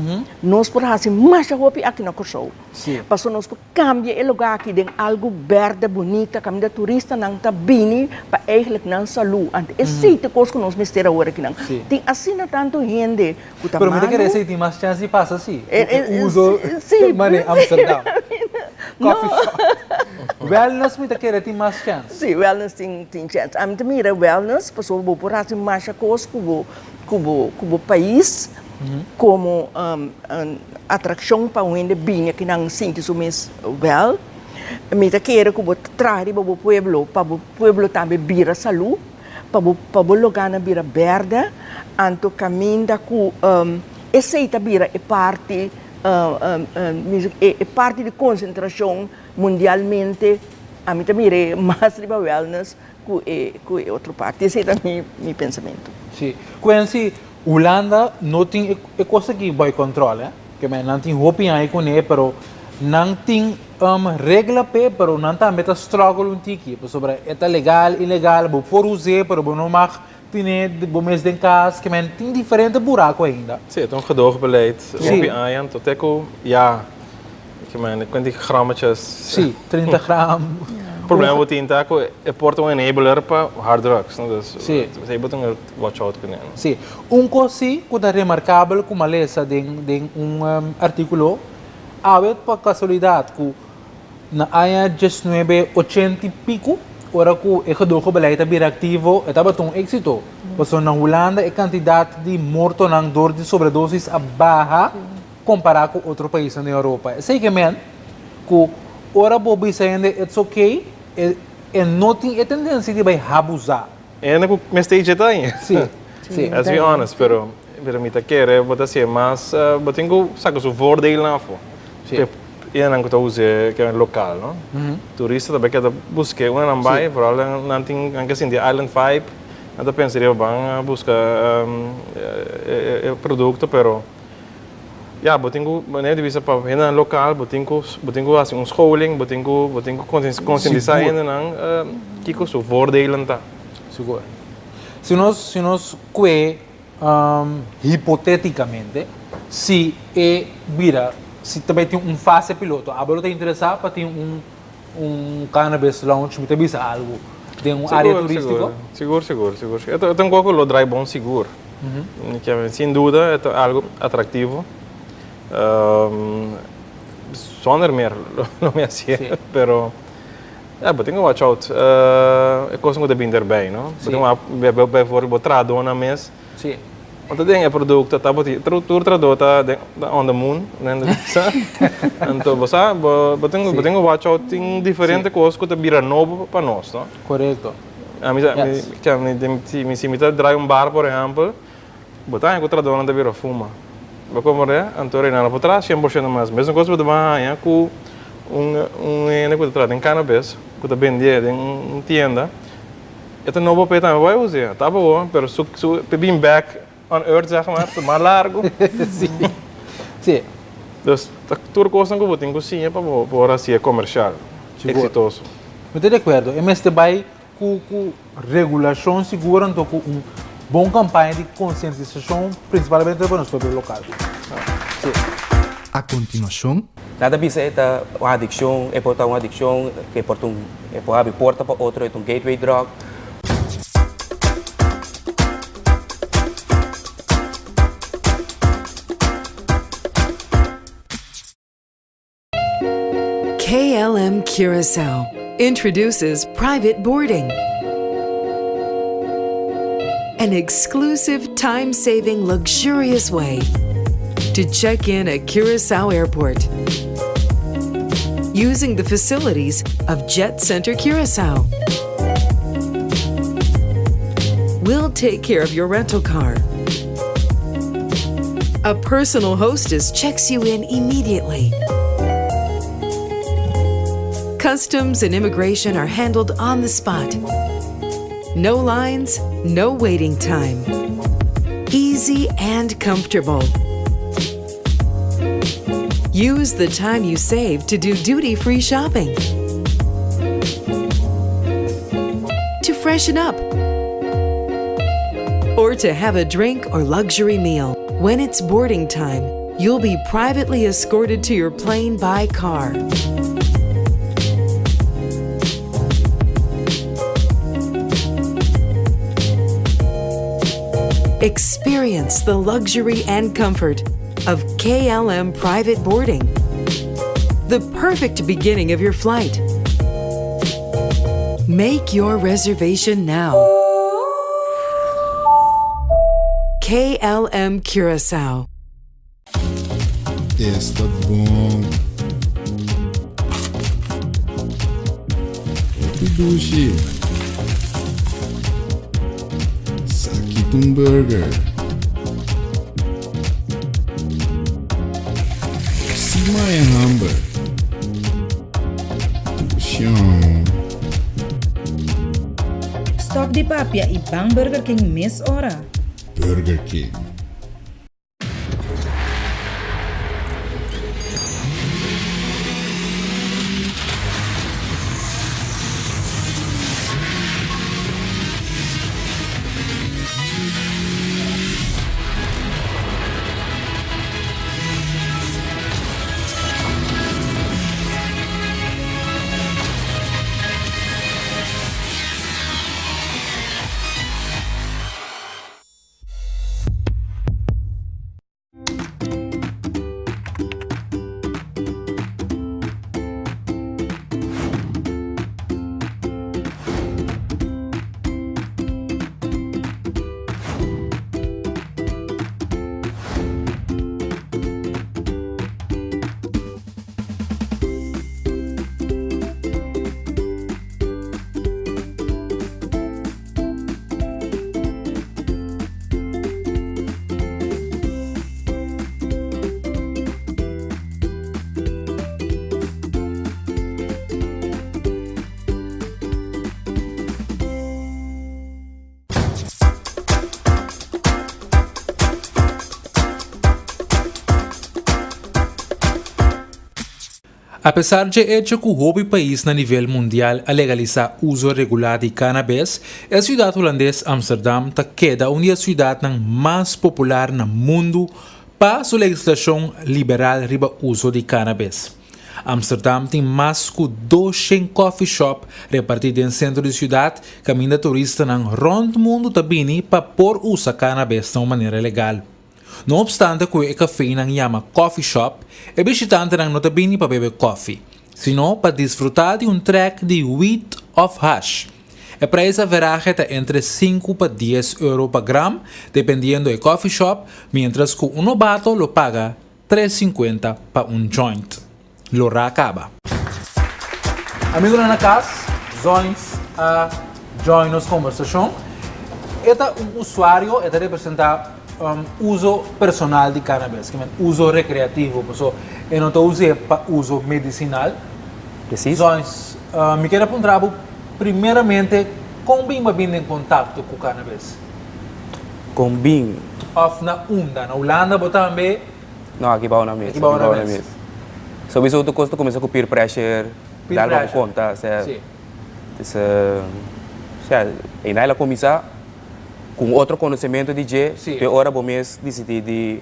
nos por haci masha hopi aki na Corsou, Si. pasobra nos por Cambia e lugar aki den algo berde bunita caminda turistanan ta bini pa eigenlijk nan salu. Anto esey ta cos cu nos mester awor akinan. Tin asina tanto hende cu ta Pero mi ta malu. kere esey tin mas chance di pasa si cu e uso mane Amsterdam. Coffee shop. Wellness mi ta kere tin mas chance. Si, wellness tin chance. Ami ta mira wellness pasobra bo por haci masha cos cu bo cu bo cu bo pais como atraccion pa un hende bini aki nan sinti su mes wel. Mi ta kere cu bo ta traha riba bo pueblo pa bo pueblo tambe bira salu, pa bo pa bo loganan bira berde, anto caminda cu esey ta bira e parti e parti di concentracion mundialmente, ami ta mira mas riba wellness ku e ku e otro parti. Esei ta mi mi pensamentu. Sí. Ku si Hulanda no tin e kos aki by control eh. Ke men nan tin hopi aña kuné pero nan tin regla p'e pero nan tambe ta struggle un tiki pasobra e ta legal ilegal bo por us'é pero bo no mag tine bo mes den kas ke men tin diferente buraku ainda. Sí, e ta un gedoogbeleid hopi aña anto te ku ya Ke men, kuanti grammetjes? Sí, 30 gram. Problema bo tin ta ku e por ta un enabler pa hard drugs, no? Dus, Sí. esei bo tin watch out kuné, no? Sí. Un kos sí ku ta remarkabel ku malesa den den un artíkulo, awe pa kasualidat ku na aña diesnuebe ochenta i piku, ora ku e gedogenbeleid a bira aktivo, e tabata un éksito. Pasobra na Hulanda e kantidat di mortonan dor di sobredosis a baha. Kompará ku otro paisnan den Europa. Esei ke men ku ora bo bisa hende it's okay, e e no tin e tendensia di bai habuzá. Hende ku mester dje ta aña. Sí, sí. Let's be honest, pero pero mi ta kere bo ta hasié mas bo tin ku saka su voordeelnan afó. Sí. E hendenan ku ta us'é ke lokal, no? Turista ta bai keda busk'é unda nan bai, vooral nan tin nan ke sinti island vibe. Nan ta pensa riba ban buska e produkto pero ya bo tin ku manera di bisa pa hendenan lokal bo tin ku bo tin ku hasi un scholing bo tin ku bo tin ku konsientisá hendenan kiko su voordelen ta. Sigur. Si nos si nos kue hipoteticamente si e bira si ta bay tin un fase piloto abo lo ta interesa pa tin un un cannabis lounge mi ta bisa algo den un area turistico? Sigur, sigur, sigur. E ta un kos ku lo draai bon sigur. Sin duda e ta algo atractivo. Zonder meer lo mi hacié, pero ya bo tin ku watch out e kosnan ku ta bini derbij, no? Bo tin ku wak bijvoorbeeld bo trahadónan mes. Sí. Bo ta den e produkto ta bo tin tur trahadó ta den on the moon, nan ta bisa. Anto bo sa bo tin bo tin ku watch out tin diferente kos ku ta bira nobo pa nos, no? Korekto. Ami sa mi si mi ta draai un bar por ehèmpel. Bo ta haña ku trahadónan ta bira fuma. Bo komprendé? Anto rei nan no por traha 100% mas. Mesun kos bo ta ban haña ku un un hende ku ta traha den cannabis, ku ta bendé den un tienda, e ta nobo p'e tambe bai us'é. Ta bo, pero su su p'e bin bek on earth zeg maar, ta mas largu. Sí. Sí. Dus ta tur kosnan ku bo tin ku siña pa bo por hasié komershal, eksitoso. Mi ta di akuerdo. E mester bai Ku ku regulashon sigur anto ku un bon kampaña di konsientisashon prinsipalmente pa nos pueblo lokal. Sí. A kontinuashon. Nan ta bisa e ta un adikshon, e por ta un adikshon, e por ta un, e por habri porta pa otro, e ta un gateway drug. KLM Curacao introduces private boarding. An exclusive, time saving, luxurious way to check in at Curacao Airport using the facilities of Jet Center Curacao. We'll take care of your rental car. A personal hostess checks you in immediately. Customs and immigration are handled on the spot. No lines, no waiting time. Easy and comfortable. Use the time you save to do duty free shopping, to freshen up, or to have a drink or luxury meal. When it's boarding time, you'll be privately escorted to your plane by car. Experience the luxury and comfort of KLM private boarding. The perfect beginning of your flight. Make your reservation now. KLM Curacao. Esta bon. Hopi dushi. Esaki ta un burger. Si maya hamber. Tushon. Stop di papia y ban Burger King mes ora. Burger King. Apesar dje echo ku hopi pais na nivel mundial a legalisá uso regulá di cannabis, e siudat hulandes Amsterdam ta keda un di e siudatnan mas popular na mundu pa su legislashon liberal riba uso di cannabis. Amsterdam tin mas ku 200 coffee shop repartí den sentro di siudat kaminda turistanan rònt mundu ta bini pa por usa cannabis na un manera legal. No obstante ku e kafénan yama coffee shop, e bishitantenan no ta bini pa bebe kofi, sino pa disfrutá di un trèk di weed òf hash. E preis averahe ta entre sinku pa dies euro pa gram, dependiendo e coffee shop, miéntras ku un nobato lo paga 3,50 pa un joint. Lora kaba. Amigonan na kas, Zoins a join nos kombersashon. E ta un usuario, e ta representá uso personal di cannabis, ke men uso rekreativo, paso e no ta us'é pa uso medisinal. Presis. Zoins, mi kier a puntra bo primeramente kon bin bo a bin den kontakto ku cannabis? Kon bin? Òf na unda? Na Hulanda bo tambe? No, aki bao na mes. Aki bao na mes. Sowieso tur kos ta kuminsá ku peer pressure, Peer dal bo pressure. konta, sea, Sí. dus, sea, einan el a kuminsá ku un otro konosementu di dje, Sí. te ora bo mes disidí di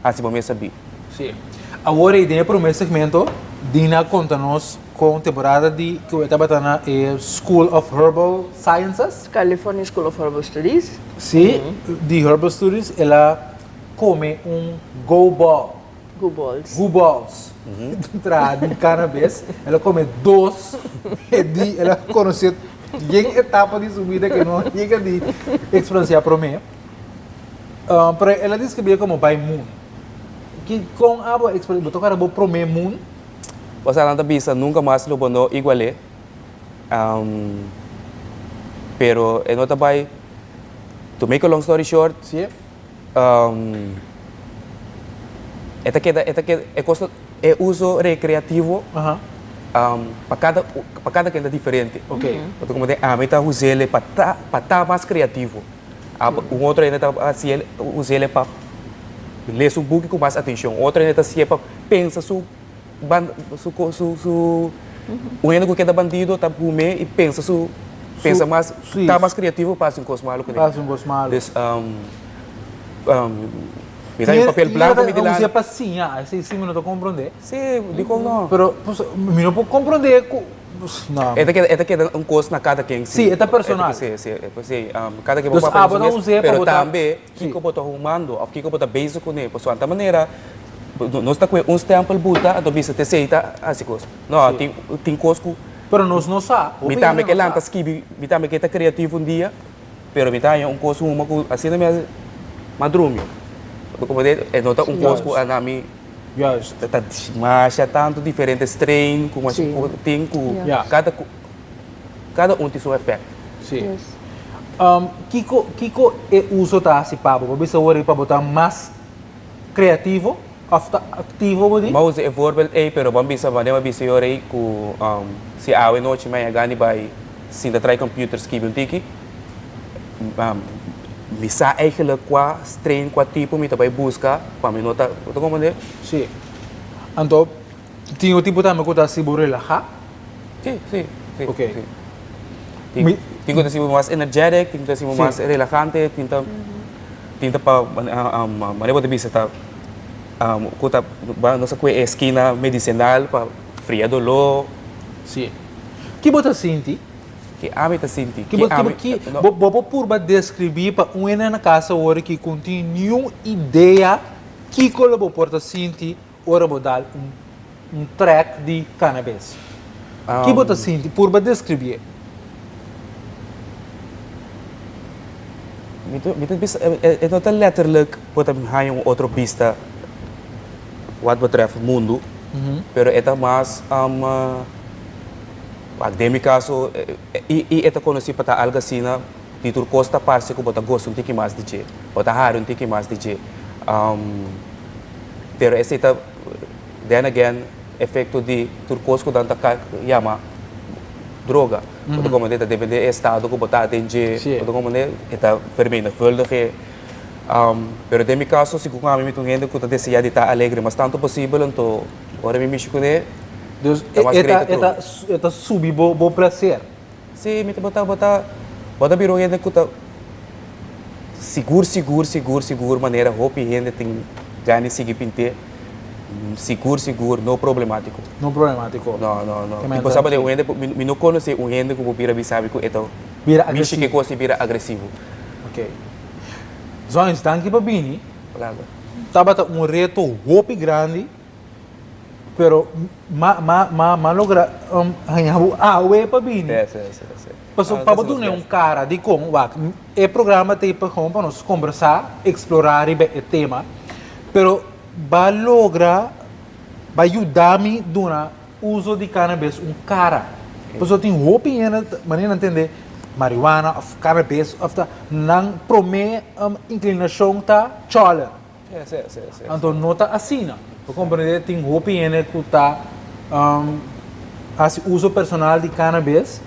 hasi bo mes sabí. Sí. Awor ei den e promé segmento, Dina a konta nos kon temporada di ku e tabata na e School of Herbal Sciences. California School of Herbal Studies. Sí, di Herbal Studies el a Come un go ball. Go balls. Go balls. Traha di cannabis. El a come dos. E di el a conoce yen etapa di su bida que no yega di experiencia prome. Pero el a describie como bai moon. Ki con abo a experiencia? Bo toca bo prome moon? Osea nan ta bisa nunca mas lo bo no igual'é. Pero e no ta bai, to make a long story short. Si. E ta keda, e ta keda, e kos e uso rekreativo pa kada, pa kada ken ta diferente. Pasobra komo den ami ta us'el pa ta, pa ta mas kreativo. Un otro hende ta hasiel, us'el pa lesa un buki ku mas atenshon. Otro hende ta hasié pa pensa su ban su su su un hende ku keda bandido ta hum'é i pensa su pensa mas ta mas kreativo pa hasi un kos malu kuné. Pa hasi un kos malu. Dus mi ta un papel blanko mi dilanti. Tin hende ta usa pa siña, esei si mi no ta komprondé. Si, dikon no? Pero mi no por komprondé ku no. E ta keda e ta keda un kos na kada ken si. Si, e ta personal. Si, si, si, kada ken por papia su mes, pero tambe Kiko bo ta humando of kiko bo ta bezig kuné? Pasobra anta manera nos ta kue un stempel buta anto bisa t'esei ta hasi kos. No, tin tin kos ku. Pero nos no sa. Mi tambe ke lanta skibi, mi tambe ke ta kreativo un dia, pero mi ta haña un kos huma ku asina mi a madrumio. Bo komprende? E no ta un kos ku a na mi ta masha tantu diferente strain ku masha tin ku kada Kada un tin su efect. Sí. Kiko, kiko e uso ta hasi pa bo? Bo bisa wor pa bo ta mas kreativo òf ta aktivo bo di? Bo a usa e voorbeeld ei, pero bo a bisa, wanneer bo a bisa yor ei ku si awe nochi mi a gani bai sinta trai computer skibi un tiki, mi sa eigenlijk kua strain, kua tipo mi ta bai buska pa mi no ta, bo ta comprende? Sí. Anto Tin un tipo tambe ku ta hasi bo relahá? Sí, sí, sí. Ok. Sí. Tin, tin ku ta hasi bo mas energetic, tin ku ta hasi bo mas relahante, tin ta, tin ta pa, manera bo ta bisa ta, ku ta, nos a kue e eskina medisinal pa fria doló. Sí. Ki bo ta sinti? Ki ami ta sinti? Ki bo, ki, bo, bo por purba deskribí pa un hende na kas awor ki ku no tin niun idea kiko lo bo por ta sinti Ora bo dal un un trek di cannabis, ki bo ta sinti? Purba describié. Mi ta mi ta bisa e no ta letterlijk bo ta haña un otro bista wat betreft mundu, pero e ta mas wak den mi kaso i i e ta konosí pa ta algu asina di tur kos ta parse ku bo ta gosa un tiki mas di dje, bo ta hari un tiki mas di dje. Pero esei ta, then again, efecto di tur cos cu nan ta yama droga. Bo ta comprende? Ta depende e estado cu bo ta den dje. Bo ta comprende? E ta vermenigvuldig e. Pero den mi caso, si cu ami mi ta un hende cu ta desea di ta alegre mas tanto posibel, anto ora mi mishi cune. Dus Ta mas e ta great e ta e ta subi bo bo placer. Sí, mi ta bo ta bo ta bo ta bira un hende ku ta sigur sigur sigur sigur manera hopi hende tin gana di sigui pint'é, sigur sigur no problemátiko. No problemátiko. No, no, no. I bo sa un hende ku mi no konosé un hende ku bo bira bisa mi ku e ta Bira mishi agresivo. ke kos i bira agresivo. Ok. Zoins, danki pa bini. Palabra. Tabata un reto hopi grandi. Pero ma ma ma ma logra haña bo awe pa bini. Sí, sí, sí, sí. Paso pa bo duna un kara dikon wak e programa ta pa gewoon pa nos kombersá, eksplorá riba e tema, pero ba logra ba yuda mi duna uso di cannabis un kara. Pasobra tin hopi hende manera nan tende marihuana òf cannabis òf ta nan promé inklinashon ta chòler. Anto no ta asina. Bo komprendé tin hopi hende ku ta hasi uso personal di cannabis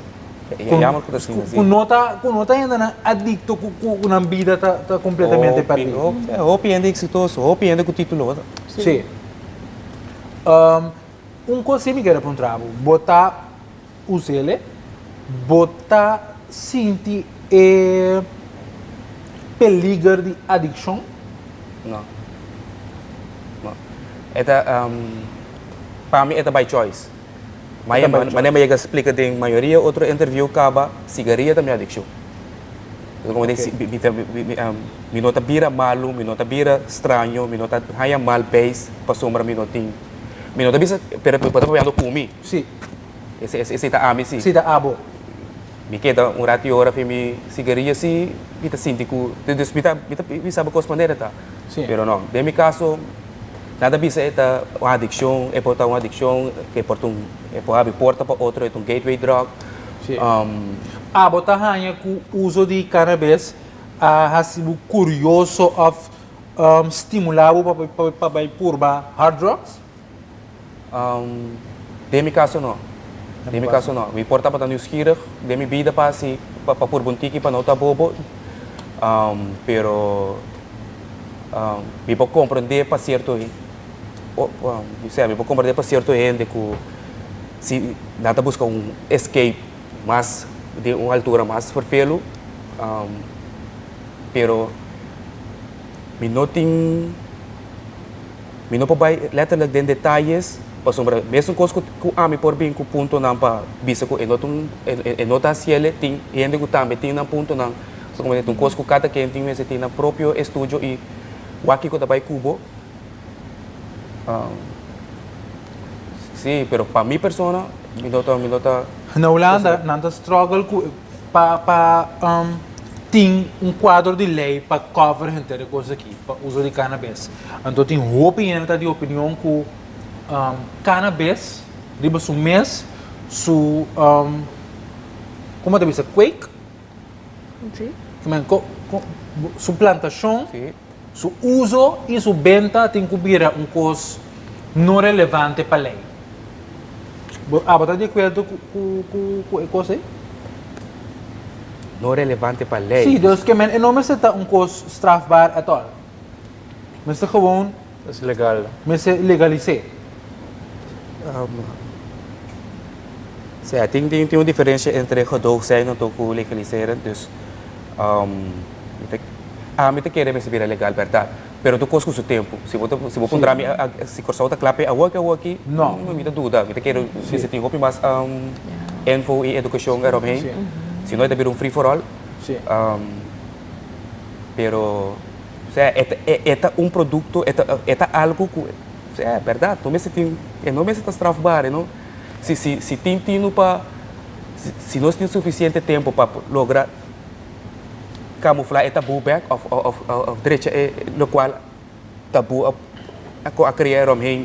ku no ta ku no ta hendenan adikto ku ku nan bida ta ta kompletamente pèrdí. Hopi hende eksitoso, hopi hende ku título. Sí. Un kos sí mi kere puntra bo, bo ta Usele, bo ta sinti e peliger di adikshon? No. No. E ta, pa mi e ta by choice. E ta by choice. Manera mi a yega splika den mayoria otro interview kaba, sigaria ta mi adikshon. Mi no ta bira malu, mi no ta bira straño, mi no ta haña mal beis pasobra mi no tin. Mi no ta bisa, pero bo ta papiando ku mi. Sí. Ese, ese, esei ta ami, sí. Sí, ta abo. Mi keda un ratu i ora fin mi sigaria, sí, mi ta sinti ku, dus mi ta, mi ta bisa bo kos manera ta. Sí. Pero no, den mi kaso, nan ta bisa e ta un adikshon, e por ta un adikshon, e por ta un, e por habri porta pa otro, e ta un gateway drug. Sí. Abo ta haña ku uso di cannabis a hasi bo kurioso òf stimulá bo pa pa bai purba hard drugs? Den mi kaso no. Den mi kaso no. Mi por tabata nieuwsgierig den mi bida pa hasi, pa purba un tiki pa no ta bobo, pero mi por komprendé pa sierto, osea mi por komprendé pa sierto hende ku si nan ta buska un escape mas den un altura mas ferfelu, pero mi no tin. Mi no por bai letterlijk den detayes pasobra mesun kos ku ku ami por bin ku puntonan pa bisa ku e no ta un e no ta hasiel tin hende ku tambe tin nan puntonan. So komo ta un kos ku kada ken tin mester tin nan propio estudio i wak kiko ta bai ku bo. Si, pero pa mi persona mi no ta mi no ta. Na Hulanda nan ta struggle ku pa pa tin un kuadro di lei pa cover henter e kos aki pa uso di cannabis. Anto tin hopi hende ta di opinion ku cannabis riba su mes su komo ta bisa kweek? Su plantashon, su uso i su benta tin ku bira un kos no relevante pa lei. Bo abo ta di akuerdo ku e kos ei? No relevante pa lei. Sí, dus ke men e no mester ta un kos strafbaar at all. Mester gewoon. Es legal. Mester legalis'é. Sea, tin tin tin un diferencia entre gedoog zijn anto cu legaliseren, dus mi ta ami ta kere mester bira legal berdad, pero tur cos cu su tempo, si bo ta si bo puntra mi si Corsou ta cla p'e awoki awoki, No. mi ta duda, mi ta kere mester tin hopi mas info y educacion eromheen, si no e ta bira un free for all, pero sea e ta e ta un producto e ta e ta algo cu sea berdad no mester tin e no mester ta strafbaar e no. Si, si, si tin tinu pa, si, si nos tin suficiente tempo pa logra camufla e taboe bek of, of, of drecha e locual taboe a, a, a crea eromheen,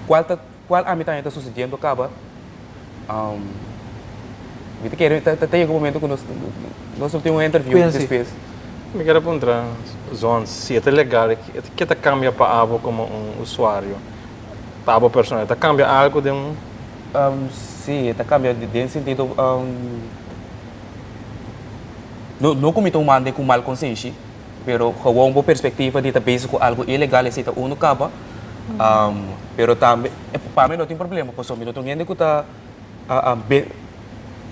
cual ta, cual ami tambe ta sucediendo caba, mi ta kere ta, ta yega un momento cu nos, nos lo tin un interview Quincy. despues. Mi kier a puntra Zons si e ta legal, ke ta cambia pa abo como un usuario? Pa bo persona, e ta cambia algo den un. Sí, e ta cambia den sentido, no, no cu mi ta un mande cu mal consenshi, pero gewoon bo perspectiva di ta bezig cu algo ilegal esey ta uno caba. Pero tambe, pa mi no tin problema, pasobra mi no ta un hende ku ta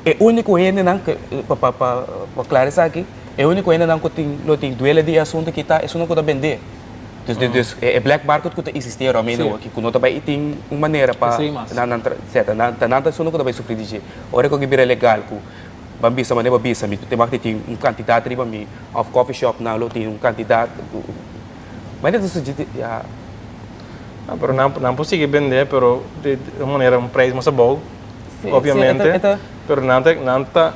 e úniko hendenan, pa pa pa klara esaki, e úniko hendenan ku tin lo tin duele di e asuntu aki ta esunnan ku ta bendé. Dus dus e black market ku ta eksistí around aki, ku no ta bai tin un manera pa nan seta, nan ta nan ta esunnan ku ta bai sufri di dje. Ora ku bira legal ku ban bisa manera bo bisa mi te mag di tin un kantidat riba mi òf coffee shopnan lo tin un kantidat. Manera ta sugeri ya. Ah, pero nan nan por sigui bende, pero di un manera un prijs mas abou, Sí, obviamente. sí, e ta- e ta- Pero nan ta nan ta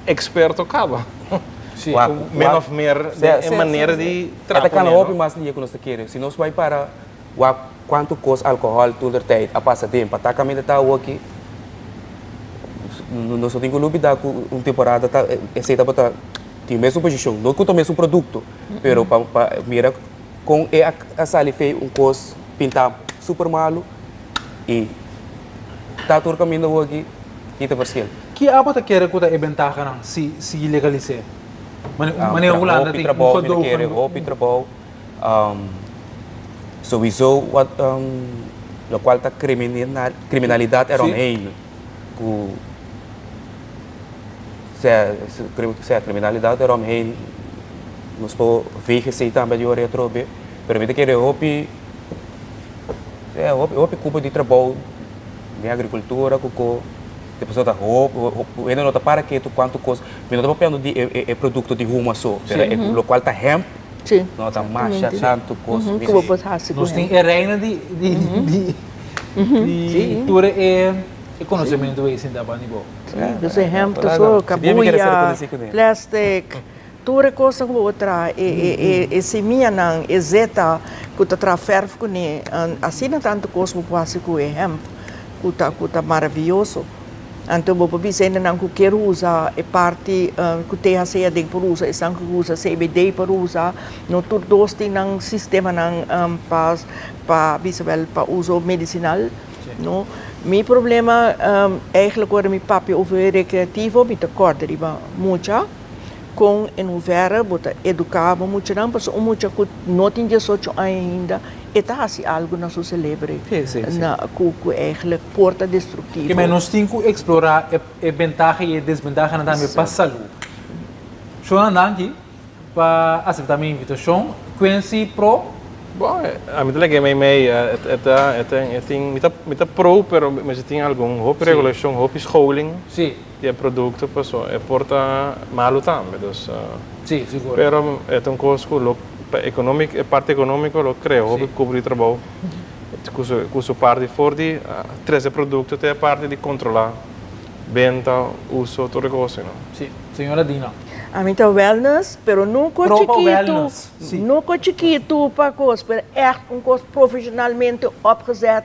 experto caba. Sí. Wak, Min wak. of meer Sí, den sí, e manera sí, di sí. traha E ta cana pone, hopi no? mas lihe cu nos ta kere. Si nos bay para wak cuanto cos alcohol tur der tijd a pasa den pa ta caminda ta awoki, nos no tin cu lubida cu un temporada ta esey tabata tin mesun posicion, no cu ta mesun producto, pero pa pa mira Kon e a sali fei un kos pintá super malu i ta tur kaminda hoki ki ta verskil. Ki abo ta kere ku ta e bentahanan si si legalis'é? Manera Hulanda Hopi tin un trabou, mi ta gedogen. kere hopi trabou. Souiso wat lokual ta kriminalidat eromheen ku Sea, sea criminalidad eromheen, nos por VGC tambe di ora atrobe, pero mi ta kere hopi, sea, hopi, hopi cupo di trabou den agricultura cu co, di pasobra ta hopi, hopi, hende no ta para ketu cuanto cos, mi no ta papiando di e, e producto di huma so, pero e locual ta hemp, no ta masha tanto cos. Cu bo por haci cu Nos tin hemp. e reina di, di, di, di tur e. E konosementu ei sinta banda di bo. Sí, dus e hemp ta so, kabuya, plastic, tur e kosnan ku bo por traha, e e e e simianan, e zeta ku ta traha fèrf kuné, asina tantu kos bo por hasi ku e hemp ku ta ku ta maravioso. Anto bo por bisa hendenan ku kier usa e parti ku THC aden por usa, esnan ku usa CBD por usa, no tur dos tin nan sistemanan pa pa bisa wèl pa uso medisinal. No, mi problema eigenlijk ora mi papia over e recreativo mi ta corda riba mucha con en hoeverre bo ta educa bo muchanan pasobra un mucha cu no tin diesocho aña ainda e ta haci algo na su celebre na cu cu eigenlijk por ta destructivo. Kimen nos tin cu explora e bentaha y e desbentahanan tambe pa salud. Shona danki. Pa aseptá mi invitashon, Quincy pro? Bon, ami ta lege meimei, e ta, e ta, e tin, mi ta, mi ta pro, pero mester tin algun hopi regulashon, hopi scholing di e produkto, paso e por ta malu tambe, dus. Sí, sigur. Pero e ta un kos ku lo, pa ekonomik, e parti ekonomiko lo krea hopi kubri trabou, ku su, ku su parti for di trese produkto te e parti di kontrolá benta, uso, tur e kos, you know. Sí, señora Dina. Ami ta wellness, pero no ko Pro pa chikitu, wellness, sí. no ko chikitu pa kos, pero ègt un kos profeshonalmente opgezet,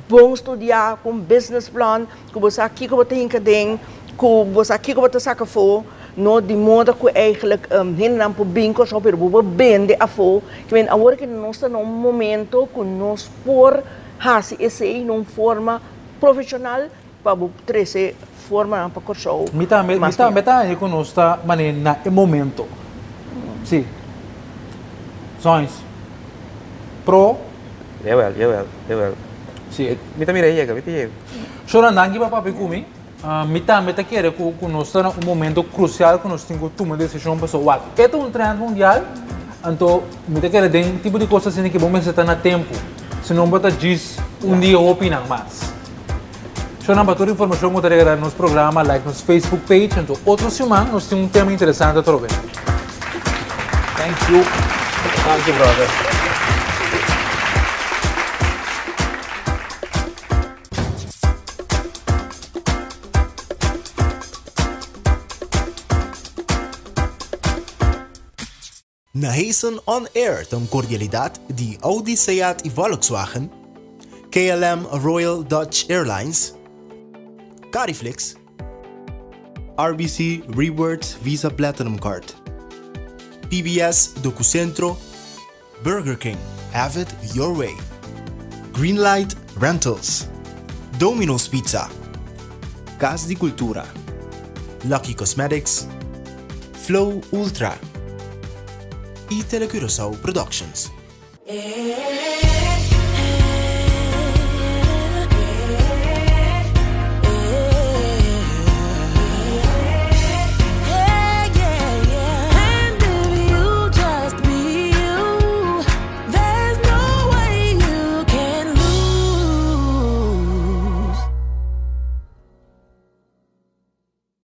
bon studiá, ku un business plan, ku bo sa kiko bo ta hinka den, ku bo sa kiko bo ta saka afó, no di moda ku eigenlijk hendenan por bin Kòrsou pero bo por bende afó. Ke men awor ke nos ta na un momento ku nos por hasi esei na un forma profeshonal, Pa bo trece formanan pa Kòrsou Mi tambe, mi mas tambe mihó. ta haña ku nos ta manera na e momento. Sí. Zoins. Pro. Jawel, jawel, jawel. Sí. Mi ta mira e yega, mi ta yega. Shora, danki pa papia ku mi. Mi tambe ta kere ku ku nos ta na un momento krusial ku nos tin ku tuma desishon pasobra wak e ta un trend mundial, anto mi ta kere den tipo di kos asina ke bo mester ta na tempu, si no bo ta djis un dia hopi nan mas. Shownan pa tur informacion cu ta regarda nos programa like nos Facebook page anto otro siman nos tin un tema interesante atrobe. Thank you. Thank you brother. Naheisen On Air ta un cordialidad di Audi, Seat y Volkswagen, KLM Royal Dutch Airlines, Cariflix, RBC Rewards Visa Platinum Card, PBS Docucentro, Burger King, have it your way, Greenlight Rentals, Domino's Pizza, Cas di Cultura, Lucky Cosmetics, Flow Ultra y Telecuraçao Productions.